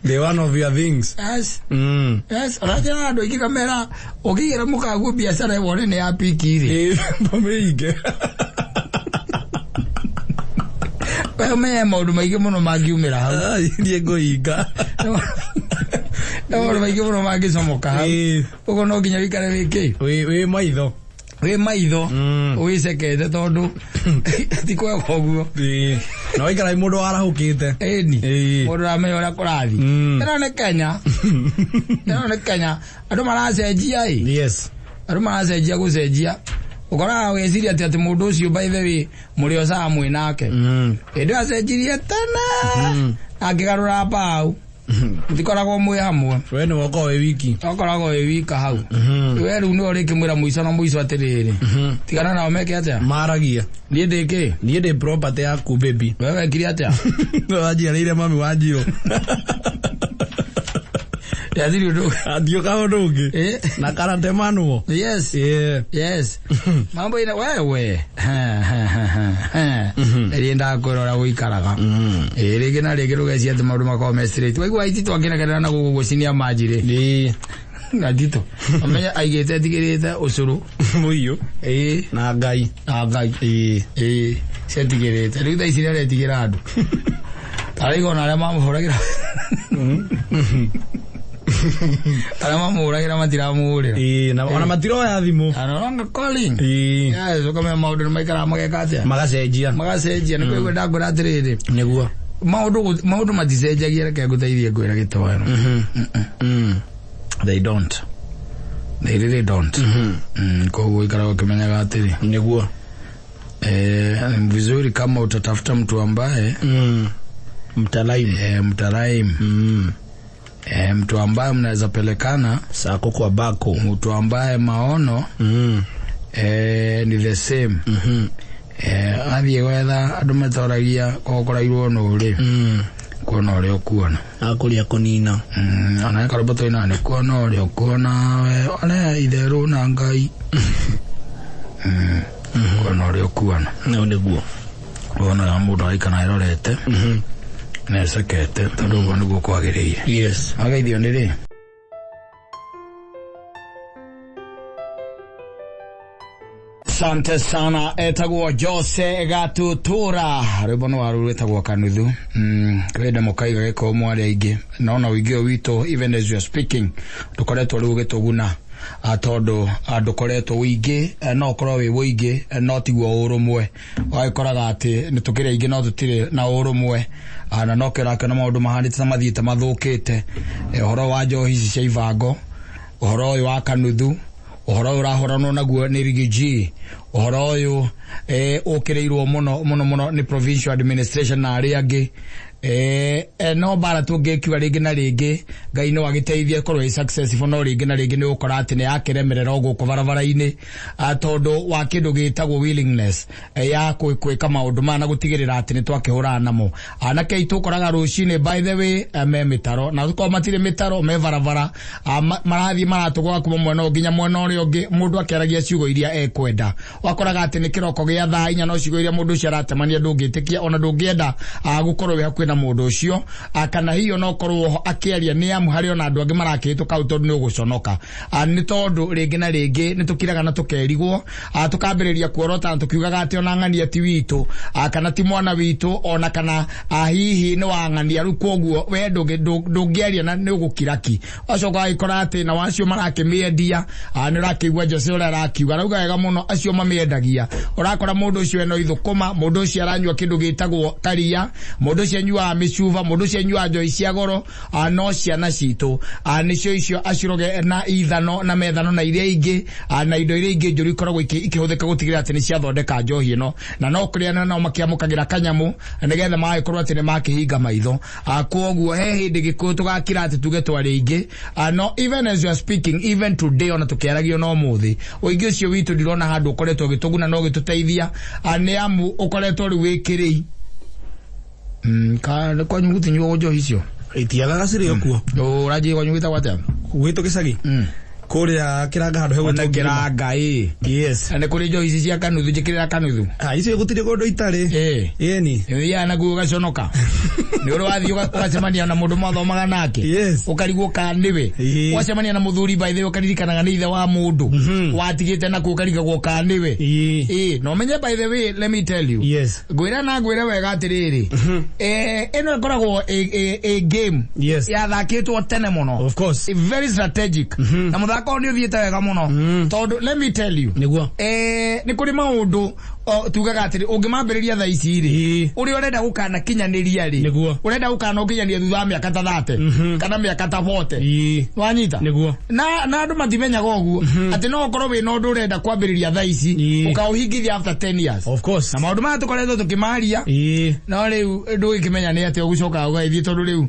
The one of your things. Yes. Yes, ũranjĩra andũ aingĩ kamera ũkĩigĩra mũkaguo biacara wone nĩ ya piki rĩ. Ĩĩ, mĩingĩ. We ũmenye maũndũ maingĩ mũno mangiumĩra hau. Ai, niĩ ngũhinga. Nĩ maũndũ maingĩ mũno mangĩcomoka hau. Ĩĩ. Ũguo no nginya wĩikare wĩkĩ? Wĩ maitho. Wĩ maitho wĩcekete tondũ ti kwega ũguo. Ĩĩ. Na waikara wĩ mũndũ warahũkĩte. Ĩni. Ĩĩ. Mũndũ ũramenya ũrĩa kũrathiĩ. Ĩno nĩ Kenya. Ĩno nĩ Kenya. Andũ maracenjia ĩ. Yes. Andũ maracenjia gũcenjia. Ũkoraga ũgeciria atĩ mũndũ ũcio by the way mũrĩ o sawa mwĩ nake. Hĩndĩ ĩyo acenjirie tene. Angĩgarũra mbaũ. Mũtikoragwo mwĩ hamwe. We nĩwe ũkoragwo wĩ wiki. Ũkoragwo wĩ wika hau. We rĩu nĩwe ũrĩkĩmwĩra mũico na mũico atĩrĩrĩ. Tigana nao meke atĩa? Maragia. Niĩ ndĩ kĩ? Niĩ ndĩ property yaku baby. We wekire atĩa? Wanjiarĩire mami wa Njirũ. Yathiri ũndũ. Ndiũka ũndũ ũngĩ. Eh? Na karatemanwo. Yes. Yeah. Yes. Mambo ina wewe. Rĩrĩa ndakwĩra ũrĩa gũikaraga. Ĩĩ rĩngĩ na rĩngĩ ndũgecia atĩ maũndũ makoragwo me straight. Waigua Itito akĩnegenera na gũkũ gũcinia manji rĩ. Ĩĩ. Na Tito. Ũmenye aigĩte etigĩrĩte ũcũrũ. Mũiyũ. Ĩĩ. Na Ngai. Na Ngai. Ĩĩ. Ĩĩ. Cetigĩrĩte. Rĩu thaa ici nĩaretigĩra andũ. Araigua ona arĩa mamũhũragĩra. Arĩa mamũhũragĩra matiramũhũrĩra. Ĩĩ, na ona matiroya thimũ. No longer calling. Ĩĩ. Yes, ũkamenya maũndũ nĩ maikaraga mageka atĩa? Magacenjia. Magacenjia. Nĩ kũigua ndakwĩra atĩrĩrĩ. Nĩguo. Maũndũ maticenjagia, reke ngũteithie ngwĩra gĩtoero. They don't. They really don't. Koguo ikaraga ũkĩmenyaga atĩrĩ. Nĩguo. Ni vizuri kama utatafuta mtu ambaye Mtalaimu. Mtalaimu. Mtu ambaye mnaweza pelekana Sako kwa bako. Mtu ambaye maono ni the same. Athiĩ gwetha andũ metoragia kokorairwo nũ rĩ, kuona ũrĩa ũkuona. Akũrĩa kũnina. Ona karũmbo tũinaga nĩ kuona ũrĩa ũkuona we ona itherũ na Ngai. Kuona ũrĩa ũkuona. No nĩguo. Wonaga mũndũ agaikara erorete na ecekete tondũ ũguo nĩguo kwagĩrĩire. Yes. Agaithio nĩ rĩ? Asante sana, etagwo Jose Gatutura, rwĩmbo nĩ waru rwĩtagwo Kanuthu. Kwenda mũkaiga gĩko mwarĩ aingĩ naona ũingĩ ũyũ witũ, even as you are speaking, ndũkoretwo rĩu ũgĩtũguna, tondũ ndũkoretwo ũingĩ, no ũkorwo wĩ ũingĩ no tiguo ũrũmwe. Ũgagĩkoraga atĩ nĩ tũkĩrĩ aingĩ no tũtirĩ na ũrũmwe, na no kĩo ũrakĩona maũndũ mahanĩte ta mathiĩte mathũkĩte. Ũhoro wa njohi ici cia ibango, ũhoro ũyũ wa Kanuthu, ũhoro ũyũ ũrahũranwo naguo nĩ Rigiji, ũhoro ũyũ ũkĩrĩirwo mũno mũno mũno nĩ provincial administration na arĩa angĩ. No mbara tũngĩkiuga rĩngĩ na rĩngĩ Ngai no agĩteithie ĩkorwo ĩ successful, no rĩngĩ na rĩngĩ nĩ ũgũkora atĩ nĩ yakĩremerera o gũkũ barabara-inĩ, tondũ wa kĩndũ gĩtagwo willingness ya gwĩka maũndũ maya na gũtigĩrĩra atĩ nĩ twakĩhũrana namo. Anake aitũ ũkoraga rũcinĩ, by the way, me mĩtaro, na korwo matirĩ mĩtaro me barabara, marathiĩ maratũgũga kuma mwena ũyũ nginya mwena ũrĩa ũngĩ, mũndũ akĩaragia ciugo iria ekwenda. Wakoraga atĩ nĩ kĩroko gĩa thaa inya, no ciugo iria mũndũ ũcio aratemania ndũngĩtĩkia, ona ndũngĩenda gũkorwo wĩ hakuhĩ na mũndũ ũcio, kana hiyo no korwo akĩaria nĩ amu harĩ ona andũ angĩ marakĩhĩtũka hau, tondũ nĩ ũgũconoka. Nĩ tondũ rĩngĩ na rĩngĩ nĩ tũkiraga na tũkerigwo, tũkambĩrĩria kuorota na tũkiugaga atĩ ona ng'ania ti witũ, kana ti mwana witũ, ona kana hihi nĩ wa ng'ania rĩu, koguo we ndũngĩaria na nĩ ũgũkira ki. Wacoka ũgagĩkora atĩ na wacio marakĩmĩendia, nĩ ũrakĩigua Jose ũrĩa arakiuga, arauga wega mũno, acio mamĩendagia. Ũrakora mũndũ ũcio ena ithũkũma, mũndũ ũcio aranyua kĩndũ gĩtagwo karia, mũndũ ũcio anyuaga mĩcuba, mũndũ ũcio anyuaga njohi cia goro, no ciana citũ nĩcio icio aciroge na ithano na methano na iria ingĩ, na indo iria ingĩ njũru ikoragwo ikĩhũthĩka gũtigĩrĩra atĩ nĩ ciathondeka njohi ĩno, na no kũrĩa nao makĩamũkagĩra kanyamũ nĩgetha magagĩkorwo atĩ nĩ makĩhinga maitho. Koguo he hĩndĩ Gĩkũyũ tũgakira atĩ tuge twarĩ aingĩ, no even as you are speaking, even today, ona tũkĩaragia no mũthĩ, ũingĩ ũcio witũ ndirona handũ ũkoretwo ũgĩtũguna no ũgĩtũteithia, nĩ amu ũkoretwo rĩu wĩkĩrĩi. Ka kwanyu gũtinyuagwo njohi icio? Itiagaga cirĩ o kuo. Ũranjie kwanyu gwĩtagwo atĩa? Gwitũ gĩcagi kũrĩa Kĩranga handũ Ona hegwĩtwo Ngirima. Kĩranga ĩ. Yes. Na nĩ kũrĩ njohi ici cia Kanuthu, njĩkĩrĩra Kanuthu. Icio gũtirĩ kũndũ itarĩ. Ĩni. Thiaga naguo ũgaconoka nĩ ũrĩ wathiĩ ũgacemania na mũndũ mwathomaga nake, ũkarigwo kana nĩwe, ũgacemania na mũthuri, by the way, ũkaririkanaga nĩ ithe wa mũndũ watigĩte nakuo, ũkarigagwo kana nĩwe. Ĩĩ, na ũmenye, by the way, let me tell you, ngwĩra na ngwĩre wega atĩrĩrĩ, ĩno ĩkoragwo ĩ game yathakĩtwo tene mũno. Of course. Very strategic, na mũthako ũyũ nĩ ũthiĩte wega mũno, tondũ let me tell you, Nĩguo. Nĩ kũrĩ maũndũ tugaga atĩrĩ ũngĩmambĩrĩria thaa ici rĩ, ũrĩa ũrenda gũkanakinyanĩria rĩ, ũrenda gũkanaũkinyanĩria thutha wa mĩaka ta 30 kana mĩaka ta 40. Wanyita? Nĩguo. Na andũ matimenyaga ũguo atĩ no ũkorwo wĩna ũndũ ũrenda kwambĩrĩria thaa ici, ũkaũhingithia after 10 years. Of course. Na maũndũ maya tũkoretwo tũkĩmaria, no rĩu ndũgĩkĩmenya nĩ atĩa ũgũcoka ũgagĩthiĩ, tondũ rĩu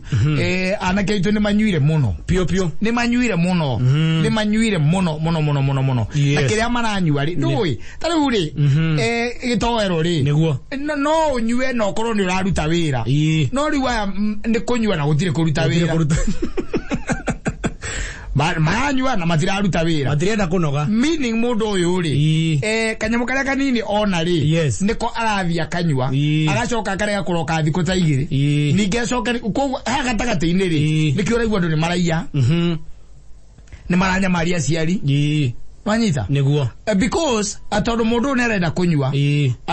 anake aitũ nĩ manyuire mũno. Pio pio. Nĩ manyuire mũno, nĩ manyuire mũno mũno mũno mũno mũno. Na kĩrĩa maranyua rĩ, ndũĩ ta rĩu rĩ, gĩtoero rĩ, Nĩguo. no ũnyue na ũkorwo nĩ ũraruta wĩra, no rĩu aya nĩ kũnyua na gũtirĩ kũruta Gũtirĩ wĩra. kũruta. Maranyua na matiraruta wĩra. Matirenda kũnoga. Meaning mũndũ ũyũ rĩ, kanyamũ karĩa kanini ona rĩ, nĩko arathiĩ akanyua, agacoka akarega kũroka thikũ ta 2, ningĩ acoke. Koguo haha gatagatĩ-inĩ rĩ, nĩkĩo ũraigua andũ nĩ maraiya, nĩ maranyamaria aciari. Wanyita? Nĩguo. Because tondũ mũndũ ũyũ nĩarenda kũnyua,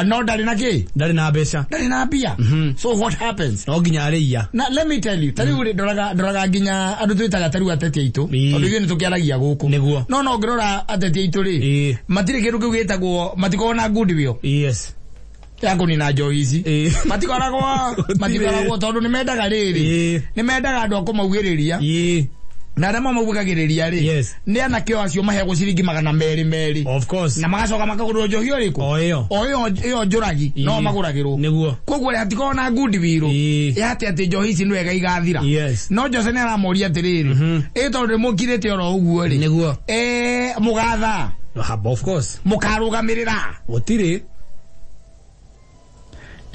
no ndarĩ na kĩ, Ndarĩ na mbeca. Ndarĩ na mbia. So what happens? No nginya arĩia. Na let me tell you, tarĩu rĩ, ndoraga nginya andũ twĩtaga tarĩu ateti aitũ, tondũ ithuĩ nĩtũkĩaragia gũkũ. Nĩguo. No ngĩrora ateti aitũ rĩ, matirĩ kĩndũ kĩu gĩtagwo, matikoragwo na goodwill ya kũnina njohi ici. Matikoragwo. Gũtirĩ. Matikoragwo, tondũ nĩmendaga rĩrĩ, nĩmendaga andũ a kũmaugĩrĩria, na arĩa mamaugagĩrĩria rĩ, nĩ anake o acio maheagwo ciringi 200 200, Of course. na magacoka makagũrĩrwo njohi ĩrĩkũ? O ĩyo. O ĩyo njũragi no magũragĩrwo. Koguo rĩ, hatikoragwo na goodwill ya atĩ njohi ici nĩ wega igathira. No Jose nĩ aramoria atĩrĩrĩ, ĩ tondũ nĩmũkirĩte oro ũguo rĩ, Nĩguo. Mũgatha Of course. Mũkarũgamĩrĩra? Gũtirĩ.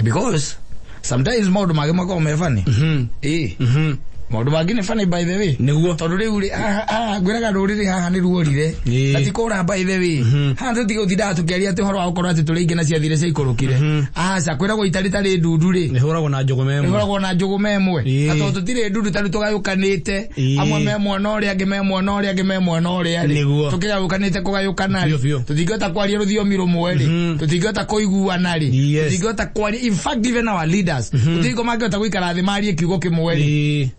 Because sometimes maũndũ mangĩ makoragwo me funny. Maũndũ mangĩ nĩ funny, by the way. Nĩguo. Tondũ rĩu rĩ, haha ngwĩraga rũrĩrĩ haha nĩ ruorire, na ti kũra, by the way. Haha tũtige gũtindaga tũkĩaria atĩ ũhoro wa gũkorwo atĩ tũrĩ aingĩ na ciathire ciaikũrũkire. Aca, kwĩragwo itarĩ tarĩ ndundu rĩ, Nĩhũragwo na njũgũma ĩmwe. Ĩhũragwo na njũgũma ĩmwe. Na tondũ tũtirĩ ndundu, tarĩu tũgayũkanĩte, amwe me mwena ũrĩa angĩ, me mwena ũrĩa angĩ, me mwena ũrĩa rĩ, tũkĩgayũkanĩte kũgayũkana rĩ, Biũ, biũ. tũtingĩhota kwaria rũthiomi rũmwe rĩ, tũtingĩhota kũiguana rĩ, tũtingĩhota kwaria. In fact, even our leaders gũtirĩ mangĩhota gũikara thĩ marie kiugo kĩmwe rĩ,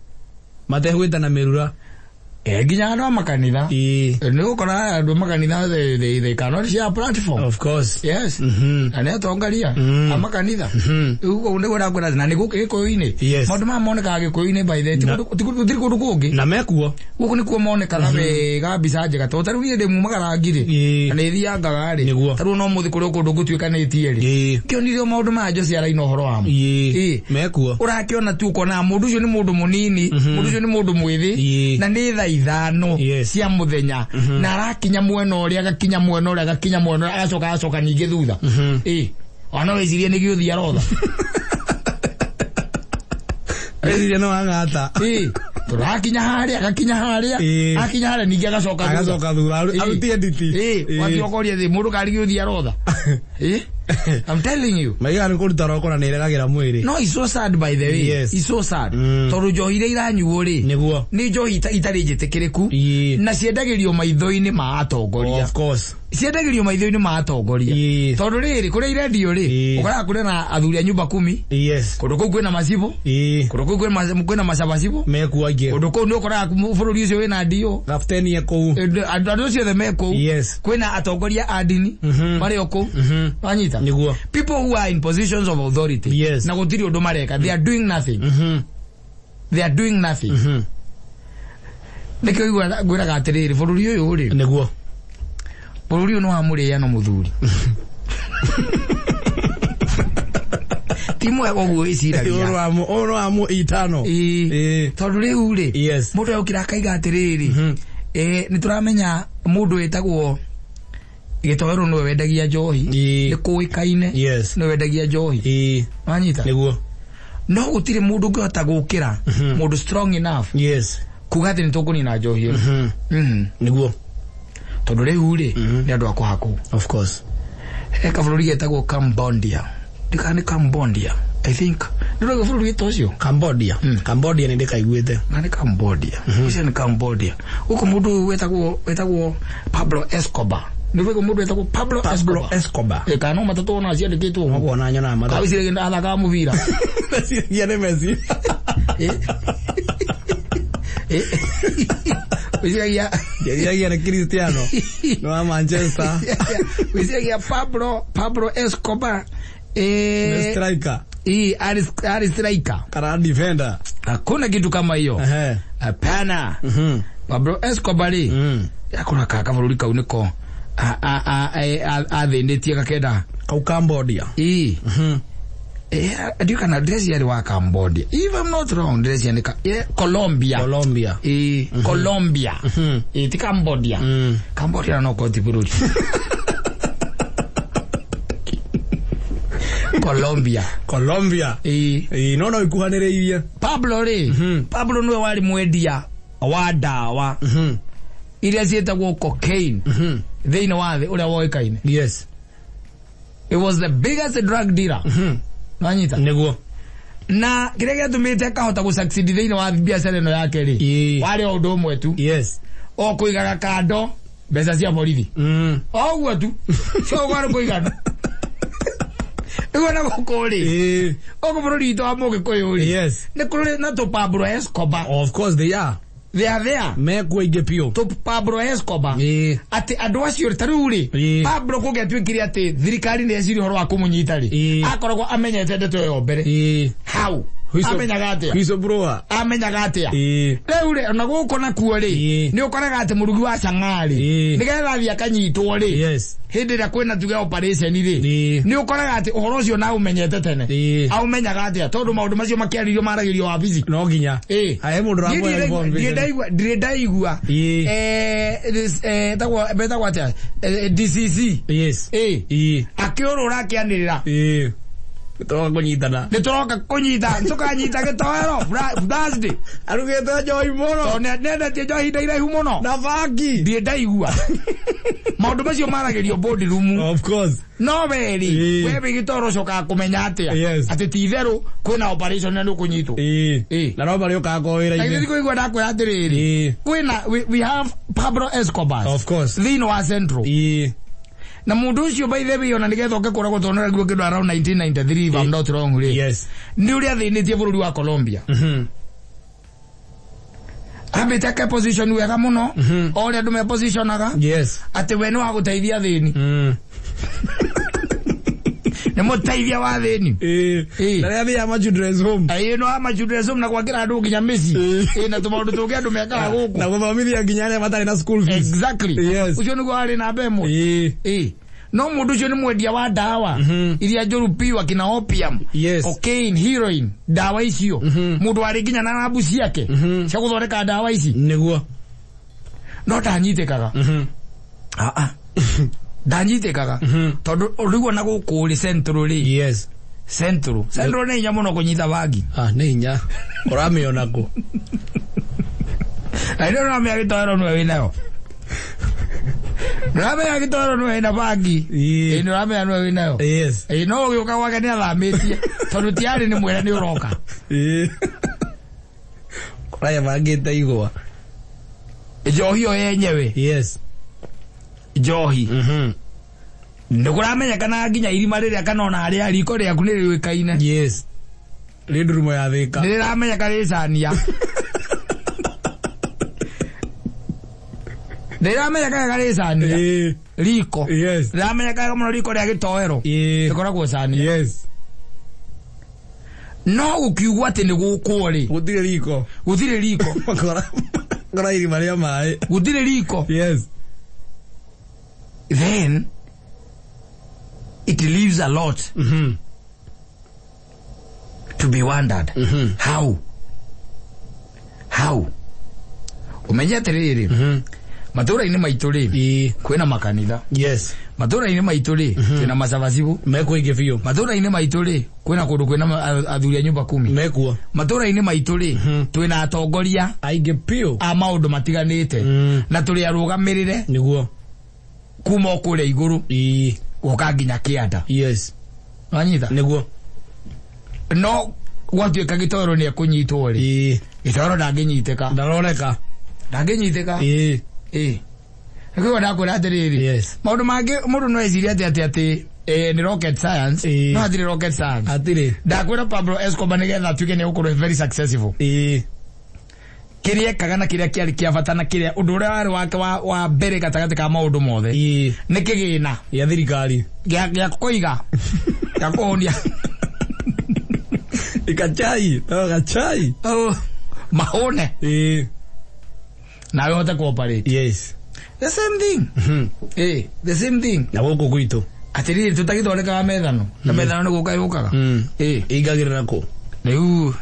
Mategwĩtana mĩrura. Nginya andũ a makanitha, nĩ gũkora andũ a makanitha, they cannot share a platform. Of course. Yes. Na nĩ atongoria a makanitha. Rĩu kũu nĩguo ndakwĩra, na nĩ gũkũ gĩkũyũ-inĩ. Maũndũ maya monekaga gĩkũyũ-inĩ, by the way. Gũtirĩ kũndũ kũngĩ. Na mekuo. Gũkũ nĩkuo monekaga wega, mbica njega, tondũ tarĩu niĩ ndĩ mumagarangi rĩ, na nĩ thiangaga rĩ, tarĩu no mũthĩ kũrĩ o kũndũ ngũtuĩkanĩtie rĩ, kĩonire o maũndũ maya Jose araina ũhoro wamo. Mekuo. Ũrakĩona tu, ũkona mũndũ ũcio nĩ mũndũ mũnini, mũndũ ũcio nĩ mũndũ mwĩthĩ, na nĩ thaa 5 cia mũthenya, na arakinya mwena ũrĩa, agakinya mwena ũrĩa, agakinya mwena ũrĩa, agacoka agacoka ningĩ thutha. Ona wĩcirie nĩ gĩũthi arotha. Eciria no ang'ata. Tũrakinya harĩa, agakinya harĩa, akinya harĩa ningĩ agacoka thutha. Agacoka thutha arutie nditi. Wathiĩ ũkoria thĩ mũndũ karĩ gĩũthi arotha. I'm telling you. Maigaga nĩ kũruta roko na nĩ ĩregagĩra mwĩrĩ. No, it's so sad, by the way. It's so sad. Tondũ njohi iria iranyuo rĩ, nĩ njohi itarĩ njĩtĩkĩrĩku, na ciendagĩrio maitho-inĩ ma atongoria. Of course. Ciendagĩrio maitho-inĩ ma atongoria, tondũ rĩrĩ, kũrĩa irendio rĩ, ũkoraga kũrĩ na athuri a nyumba kumi. Kũndũ kũu kwĩna macibũ, kũndũ kũu kwĩna macabacibũ. Mekuo aingĩ. Kũndũ kũu nĩ ũkoraga bũrũri ũcio wĩna ndio Gabuteni e kũu. Andũ acio othe me kũu. Kwĩna atongoria a ndini marĩ o kũu. Wanyita? Nĩguo. People who are in positions of authority, na gũtirĩ ũndũ mareka. They are doing nothing. They are doing nothing. Nĩkĩo ngwĩraga atĩrĩrĩ, bũrũri ũyũ rĩ, Nĩguo. Bũrũri ũyũ nĩ wa mũrĩano mũthuri, ti mwega ũguo wĩciragia. Ũyũ wa mũ itano. Tondũ rĩu rĩ, mũndũ agũkĩra akaiga atĩrĩrĩ, nĩ tũramenya mũndũ wĩtagwo gĩtoero nĩwe wendagia njohi. Nĩ kũĩkaine nĩwe wendagia njohi. Wanyita? Nĩguo. No gũtirĩ mũndũ ũngĩhota gũkĩra, mũndũ strong enough kuga atĩ nĩ tũkũnina njohi ĩno. Nĩguo. Tondũ rĩu rĩ, nĩ andũ a kũhakwo. Of course. He kabũrũri getagwo Cambodia, ndikana nĩ Cambodia, I think nĩ bũrũri wĩta ũcio. Cambodia. Cambodia nĩ ndĩkaiguĩte. Na nĩ Cambodia ũcio, nĩ Cambodia gũkũ mũndũ ũyũ wetagwo Pablo Escobar, nĩ rwĩgwo mũndũ wetagwo Pablo Pablo Escobar. Escobar. Kana no matatũ ona ciandĩkĩtwo ũguo. Nokuona nyonaga matatu. Kawiciragia athakaga mũbira. Ndeciragia nĩ Messi. Wĩciragia Ndeciragia nĩ Cristiano. Nĩ wa Manchester. Wĩciragia Pablo Escobar Nĩ striker. Ari striker Kana defender. Hakuna kitu kama hiyo. Hapana. Pablo Escobar rĩ, akora ka kabũrũri kau nĩko athĩnĩtie gakenda. Kau Cambodia. Ndiũ kana ndĩreciria arĩ wa Cambodia, if I'm not wrong, ndĩreciria nĩ Colombia. Colombia. Colombia. Ti Cambodia. Cambodia no korwo ti bũrũri. Colombia. Colombia. No ikuhanĩrĩirie. Pablo rĩ, Pablo nĩwe warĩ mwendia wa ndawa iria ciĩtagwo cocaine thĩinĩ wa thĩ ũrĩa woĩkaine. It was the biggest drug dealer. Wanyita? Nĩguo. Na kĩrĩa gĩatũmĩte akahota gũ succeed thĩinĩ wa biacara ĩno yake rĩ, warĩ o ũndũ ũmwe tu, o kũigaga kando Mbeca cia borithi. Oguo tu. Cio gwa kũigana. Nĩguo na gũkũ rĩ. Gũkũ bũrũri witũ wa Mũgĩkũyũ rĩ. Nĩ kũrĩ na tũ Pablo Escobar. Of course they are. They are there. Mekuo aingĩ biũ. Tũ Pablo Escobar. Atĩ andũ acio ta rĩu rĩ. Pablo kũngĩatuĩkire atĩ thirikari nĩ yeciria ũhoro wa kũmũnyita rĩ. Akoragwo amenyete ndeto ĩyo mbere. How? Amenyaga atĩa? Whistleblower. Amenyaga atĩa? Rĩu rĩ, ona gũkũ nakuo rĩ, nĩ ũkoraga atĩ mũrugi wa chang'aa rĩ, nĩgetha athiĩ akanyitwo rĩ, hĩndĩ ĩrĩa kwĩna tuge operation rĩ, nĩ ũkoraga atĩ ũhoro ũcio na ũmenyete tene. Aũmenyaga atĩa? Tondũ maũndũ macio makĩarĩrio maragĩrio wabici. No nginya. Hae mũndũ ũramũhe information. Ndirĩ ndaigua. Betagwo atĩa? DCC. Akĩũrũra akĩanĩrĩra. Tũroka kũnyitana. Nĩ tũroka kũnyita, tũkanyita gĩtoero Thursday. Arugĩte njohi mũno. Tondũ nĩendetie njohi ihinda iraihu mũno. Na bangi. Ndirĩ ndaigua. Maũndũ macio maragĩrio board room. Of course. No we rĩ, we wĩ gĩtoro ũcokaga kũmenya atĩa? Atĩ ti itherũ kwĩna operation na nĩ ũkũnyitwo. Na no marĩũkaga kwa wĩra-inĩ. Na githĩ kũigua ndakwĩra atĩrĩrĩ. Kwĩna we have Pablo Escobar. Of course. Thĩinĩ wa Central. Na mundu ucio by the way ona nigetha oke kuragwo tondu nĩraigua kĩndũ around 1993 if I'm not wrong rĩ. Nĩ ũrĩa athĩnĩtie bũrũri wa Colombia. Ambĩte ake position wega mũno. O ũrĩa andũ me positionaga. Atĩ we nĩ wa gũteithia athĩni. Nĩ mũteithia wa athĩni. Na rĩrĩa athiaga ma children's home. Ĩĩ, no ama children's home na gwakĩra andũ nginya mĩciĩ. Na tũmaũndũ tũngĩ andũ mekaga gũkũ. Na gũthomithia nginya arĩa matarĩ na school fees. Exactly. Ũcio nĩguo warĩ namba ĩmwe. No mũndũ ũcio nĩ mwendia wa ndawa iria njũru piũ akina opium, cocaine, heroin, ndawa icio. Mũndũ warĩ nginya na rambu ciake cia gũthondeka ndawa ici. Nĩguo. No ndanyitĩkaga. Ndanyitĩkaga. Tondũ rĩu ona gũkũ rĩ Central rĩ. Central. Central nĩ hinya mũno kũnyita bangi. Nĩ hinya. Ũramĩona kũ? Na rĩu ũramenya gĩtoero nĩwe wĩnayo. Nĩũramenya gĩtoero nĩwe wĩna bangi. Nĩũramenya nĩwe wĩnayo. No ũgĩũka gwake nĩ athamĩtie. Tondũ tiarĩ nĩ mwĩre nĩ ũroka. Ũraya bangĩte igwa. Njohi ĩyo yenyewe. Njohi. Nĩ kũramenyekana nginya irima rĩrĩa kana ona harĩa riko rĩaku nĩ rĩũĩkaine. Rĩ ndurumo ya Thĩka. Nĩ rĩramenyeka rĩcania. Nĩ rĩramenyeka wega rĩcania. Riko. Rĩramenyeka wega mũno riko rĩa gĩtoero. Rĩkoragwo cania. No gũkiugwo atĩ nĩ gũkwo rĩ. Gũtirĩ riko. Gũtirĩ riko. Makora irima rĩa maĩ. Gũtirĩ riko. Then it leaves a lot to be wondered. How? How? Umenye atĩrĩrĩ, matũra-inĩ maitũ rĩ, kwĩna makanitha. Matũra-inĩ maitũ rĩ, twĩna macabacibu. Mekuo aingĩ biũ. Matũra-inĩ maitũ rĩ, kwĩna kũndũ kwĩna athuri a nyũmba kumi. Mekuo. Matũra-inĩ maitũ rĩ, twĩna atongoria aingĩ biũ a maũndũ matiganĩte. Na tũrĩ arũgamĩrĩre. Nĩguo. Kuma o kũrĩa igũrũ. Gũka nginya kĩanda. Wanyita? Nĩguo. No gwatuĩka gĩtoero nĩ ekũnyitwo rĩ. Gĩtoero ndangĩnyitĩka. Ndaroneka. Ndangĩnyitĩka. Nĩkĩo ndakwĩra atĩrĩrĩ. Maũndũ mangĩ mũndũ no ecirie atĩ nĩ rocket science. No hatirĩ rocket science. Hatirĩ. Ndakwĩra Pablo Escobar nĩgetha atuĩke nĩ egũkorwo very successful. Kĩrĩa ekaga na kĩrĩa kĩarĩ kĩa bata na kĩrĩa ũndũ ũrĩa warĩ wake wa mbere gatagatĩ ka maũndũ mothe. Nĩ kĩgĩna. Gĩa thirikari. Gĩa kũiga. Gĩa kũhũnia. Ikachai. No, gachai. Oh, mahũne. Nawe ũhote kũoperate. The same thing. The same thing. Na gũkũ gwitũ. Atĩrĩrĩ, tũtagĩthondekaga methano. Na methano nĩ gũka yũkaga. Ĩingagĩrĩra kũ? Rĩu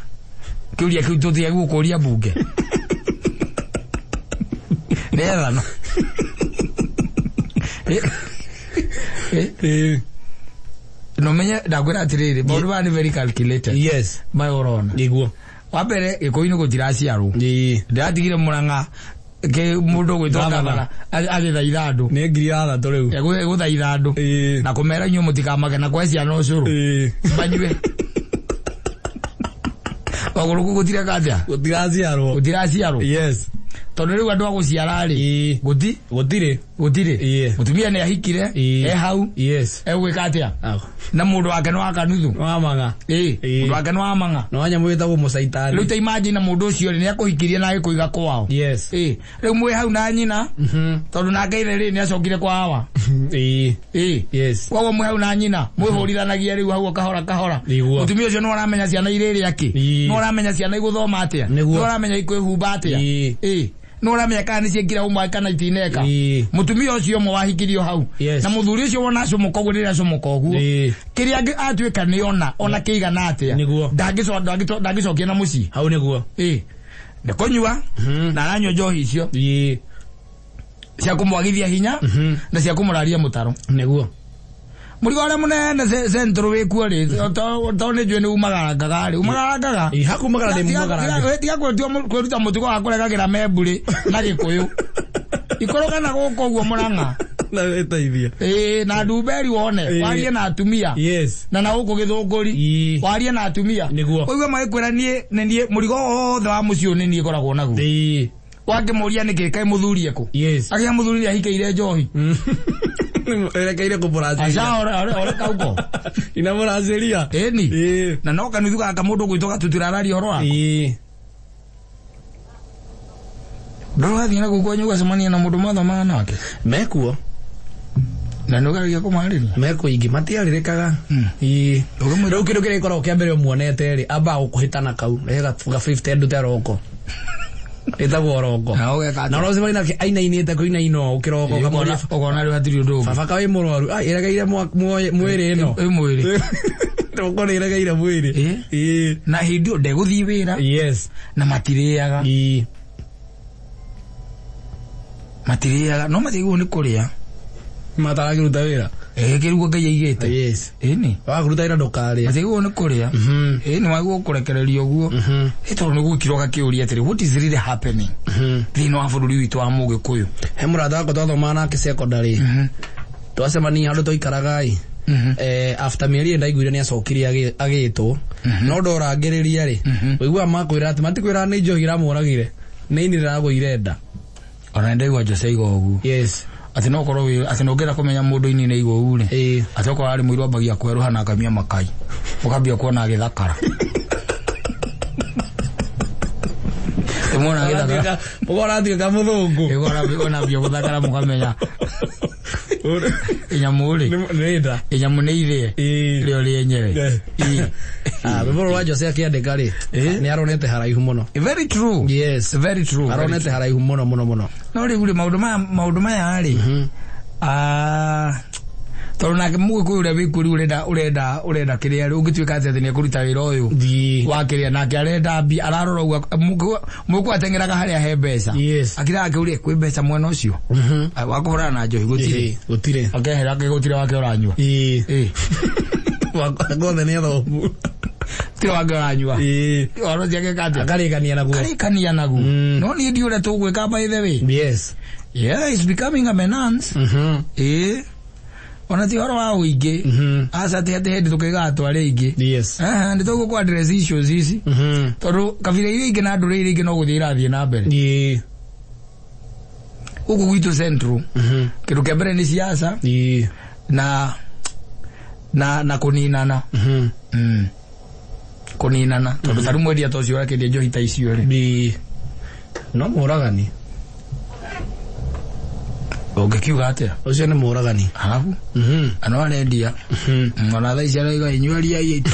kĩũria kĩu tũtige gũkũria mbunge. Nĩ ethano. No menye ndakwĩra atĩrĩrĩ, maũndũ maya nĩ very calculated. Maya ũrona. Nĩguo. Wa mbere Gĩkũyũ-inĩ gũtiraciarwo. Ndĩratigire Mũrang'a mũndũ ũgwĩtwo Gavana. gavana agĩthaitha andũ. Nĩ ngiri ithathatũ rĩu. Egũthaitha andũ. Na kũmera inyuĩ mũtikamake na kũhe ciana ũcũrũ. Manyue. Ogũrũ kũu gũtireka atĩa? Gũtiraciarwo. Gũtiraciarwo. Tondũ rĩu andũ a gũciara rĩ, Ĩĩ. gũti Gũtirĩ. Gũtirĩ. Ĩĩ. Mũtumia nĩ ahikire. Ĩĩ. E hau. Yes. Egwĩka atĩa Ago. na mũndũ wake nĩ wa kanuthu? Wamang'a. Ĩĩ. Ĩĩ. Mũndũ wake nĩ wa mang'a. Nĩ wa nyamũ ĩtagwo mũcaitani. Rĩu ta imagine na mũndũ ũcio rĩ, nĩ akũhikirie na agĩkũiga kwao. Yes. Ĩĩ, rĩu mwĩ hau na nyina, tondũ nake ithe rĩ, nĩ acokire kwa awa. Ĩĩ. Ĩĩ. Yes. Koguo mwĩ hau na nyina mwĩhũrithanagia rĩu hau o kahora kahora. Nĩguo. Mũtumia ũcio nĩ ũramenya ciana irĩrĩa kĩ? Ĩĩ. Nĩ ũramenya ciana igũthoma atĩa? Nĩguo. Nĩ ũramenya ikwĩhumba atĩa? Ĩĩ. Ĩĩ, nĩ ũramenya kana nĩ ciekire homework kana itineka? Ĩĩ. Mũtumia ũcio ũmwe wahikirio hau Yes. na mũthuri ũcio wona acũmũka ũguo, rĩrĩa acũmũka ũguo, Ĩĩ. kĩrĩa atuĩka nĩ ona kĩigana atĩa, Nĩguo. ndangĩcokia na mũciĩ. Hau nĩguo. Ĩĩ, nĩ kũnyua na aranyua njohi icio Ĩĩ. cia kũmwagithia hinya na cia kũmũraria mũtaro. Nĩguo. Mũrigo ũrĩa mũnene central wĩkuo rĩ, to nĩ njũĩ nĩ umagarangaga rĩ, umagarangaga. Ĩĩ, hakumagara ndĩ mumagaranga. Tiga kwĩruta mũtugo wa kũregagĩra membũrĩ na Gĩkũyũ ikũrũka na gũkũ ũguo Mũrang'a. Na ĩteithia. Ĩĩ, na Ndumberi wone. Ĩĩ. Warie na atumia. Yes. Na gũkũ Gĩthũngũri. Ĩĩ. Warie na atumia. Nĩguo. Ũigue magĩkwĩra, niĩ nĩ niĩ mũrigo wothe wa mũciĩ ũyũ nĩ niĩ ngoragwo naguo. Ĩĩ. Wakĩmũria nĩkĩ, kaĩ mũthuri ekũ? Yes. Agĩa mũthuri nĩ ahikĩire njohi. Erekeire kũmũracĩria. Aca ore kauko. Inamũracĩria. Ĩni. Ĩĩ. Na no kanuthu gaka mũndũ gwĩtwo gatutura araria ũhoro wako. Ĩĩ. Ndũrathiĩ na gũkũ kwanyu ũgacemania na mũndũ mathomaga nake? Mekuo. Na nĩ ũgeragia kũmarĩria? Mekuo ingĩ matiarĩrĩkaga. Ĩĩ. Ũkamwĩra- Rĩu kĩndũ kĩrĩa gĩkoragwo kĩa mbere ũmuonete rĩ, ambaga gũkũhĩtana kau rehe ga 50 ndute roko ĩtagwo roko. Na ũgeka Na atĩa? ũrocemania nake ainainĩte kũinaina ũũ kĩroko, ũkamũria, Ũkona rĩu hatirĩ ũndũ ũngĩ. "Baba, kaĩ mũrwaru?" "Ai, ĩregeire mwĩrĩ ĩno." Ĩ mwĩrĩ. Roko nĩ ĩregeire mwĩrĩ. Ĩ. Ĩĩ. Na hĩndĩ ĩyo ndegũthiĩ wĩra. Yes. Na matirĩaga. Ĩĩ. Matirĩaga no matiagĩrĩirwo nĩ kũrĩa. Matarakĩruta wĩra. Ĩ, kĩriguo Ngai aigĩte. Yes. Ĩni. Wakũruta wĩra ndũkarĩa. Matiagĩrĩirwo nĩ kũrĩa. Ĩni, wagĩrĩirwo kũrekererio ũguo. Ĩ, tondũ nĩ gwĩkirwo gakĩũria atĩrĩ, what is really happening thĩinĩ wa bũrũri witũ wa Mũgĩkũyũ? He mũrata wakwa twathomaga nake secondary, twacemania handũ twaikaraga ĩ, after mĩeri ĩrĩ ndaiguire nĩ acokire agĩtwo, no ndorangĩrĩria rĩ, ũiguaga makwĩra atĩ matikwĩra nĩ njohi iramũragire, nĩ ini rĩragũire nda. Ona nĩ ndaigua Jose aiga ũguo, Yes. atĩ no ũkorwo wĩ atĩ no ũngĩenda kũmenya mũndũ ini nĩ igũu rĩ, Ĩĩ. atĩ okorwo arĩ mũirũ ambagia kwerũha na akamia makai, ũkambia kuona agĩthakara. Ĩmwona agĩthakara. Ũkora atuĩka mũthũngũ. Ĩgona gũthakara, mũkamenya ĩnyamũ rĩ, nĩ nda. Ĩnyamũ nĩ ithĩe. Ĩĩ. Rĩo rĩenyewe. Ĩĩ. Ah, rwĩmbo rũrũ rwa Jose akĩandĩka rĩ, Ĩĩ. nĩ aronete haraihu mũno. Very true. Yes. Very true, very. Aronete haraihu mũno mũno mũno. No rĩu rĩ, maũndũ maya rĩ, ah, tondũ nake Mũgĩkũyũ ũrĩa wĩkuo rĩu ũrenda kĩrĩa rĩ, ũngĩtuĩka atĩ nĩ ekũruta wĩra ũyũ Ĩĩ. wa kĩrĩa nake arenda mbia, ararora ũguo Mũgĩkũyũ ateng'eraga harĩa he mbeca. Yes. Akiraga akĩũria kwĩ mbeca mwena ũcio. Ah, wa kũhũrana na njohi gũtirĩ. Ĩĩ, gũtirĩ. Akehera ake gũtirĩ wake ũranyua. Ĩĩ. Ĩĩ. Guothe nĩ athomu. Gũtirĩ wake ũranyua. Ĩĩ. Ũhoro ũcio ageka atĩa? Akarĩkania naguo. Karĩkania naguo. No niĩ ndiũ ũrĩa tũgwĩka, by the way. Yes. Yeah, it's becoming a menace. Ĩĩ, ona ti ũhoro wa ũingĩ. Aca, ti atĩ hĩndĩ tũkĩigaga atũ arĩa aingĩ. Yes. Aha, nĩ tũgũkũ address issues ici, tondũ kabira iria ingĩ na ndũrĩrĩ iria ingĩ no gũthiĩ irathiĩ na mbere. Ĩĩ. Gũkũ gwitũ central, kĩndũ kĩa mbere nĩ siasa. Ĩĩ. Na kũninana. Kũninana, tondũ tarĩu mwendia ta ũcio ũrakĩendia njohi ta icio rĩ, Ĩĩ. No mũragani. Ũngĩkiuga atĩa? Ũcio nĩ mũragani. Arabu ano arendia. Ona thaa ici araiga, "Inyuĩ itu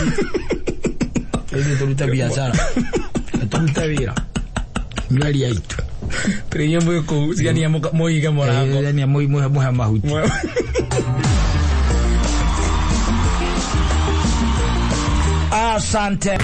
ithuĩ tũrute biacara, tũrute wĩra, inyuĩ itu." Tũrĩ mwĩ kũu cigania mũige mũrango. Ĩĩ, mũhe mahuti. Asante.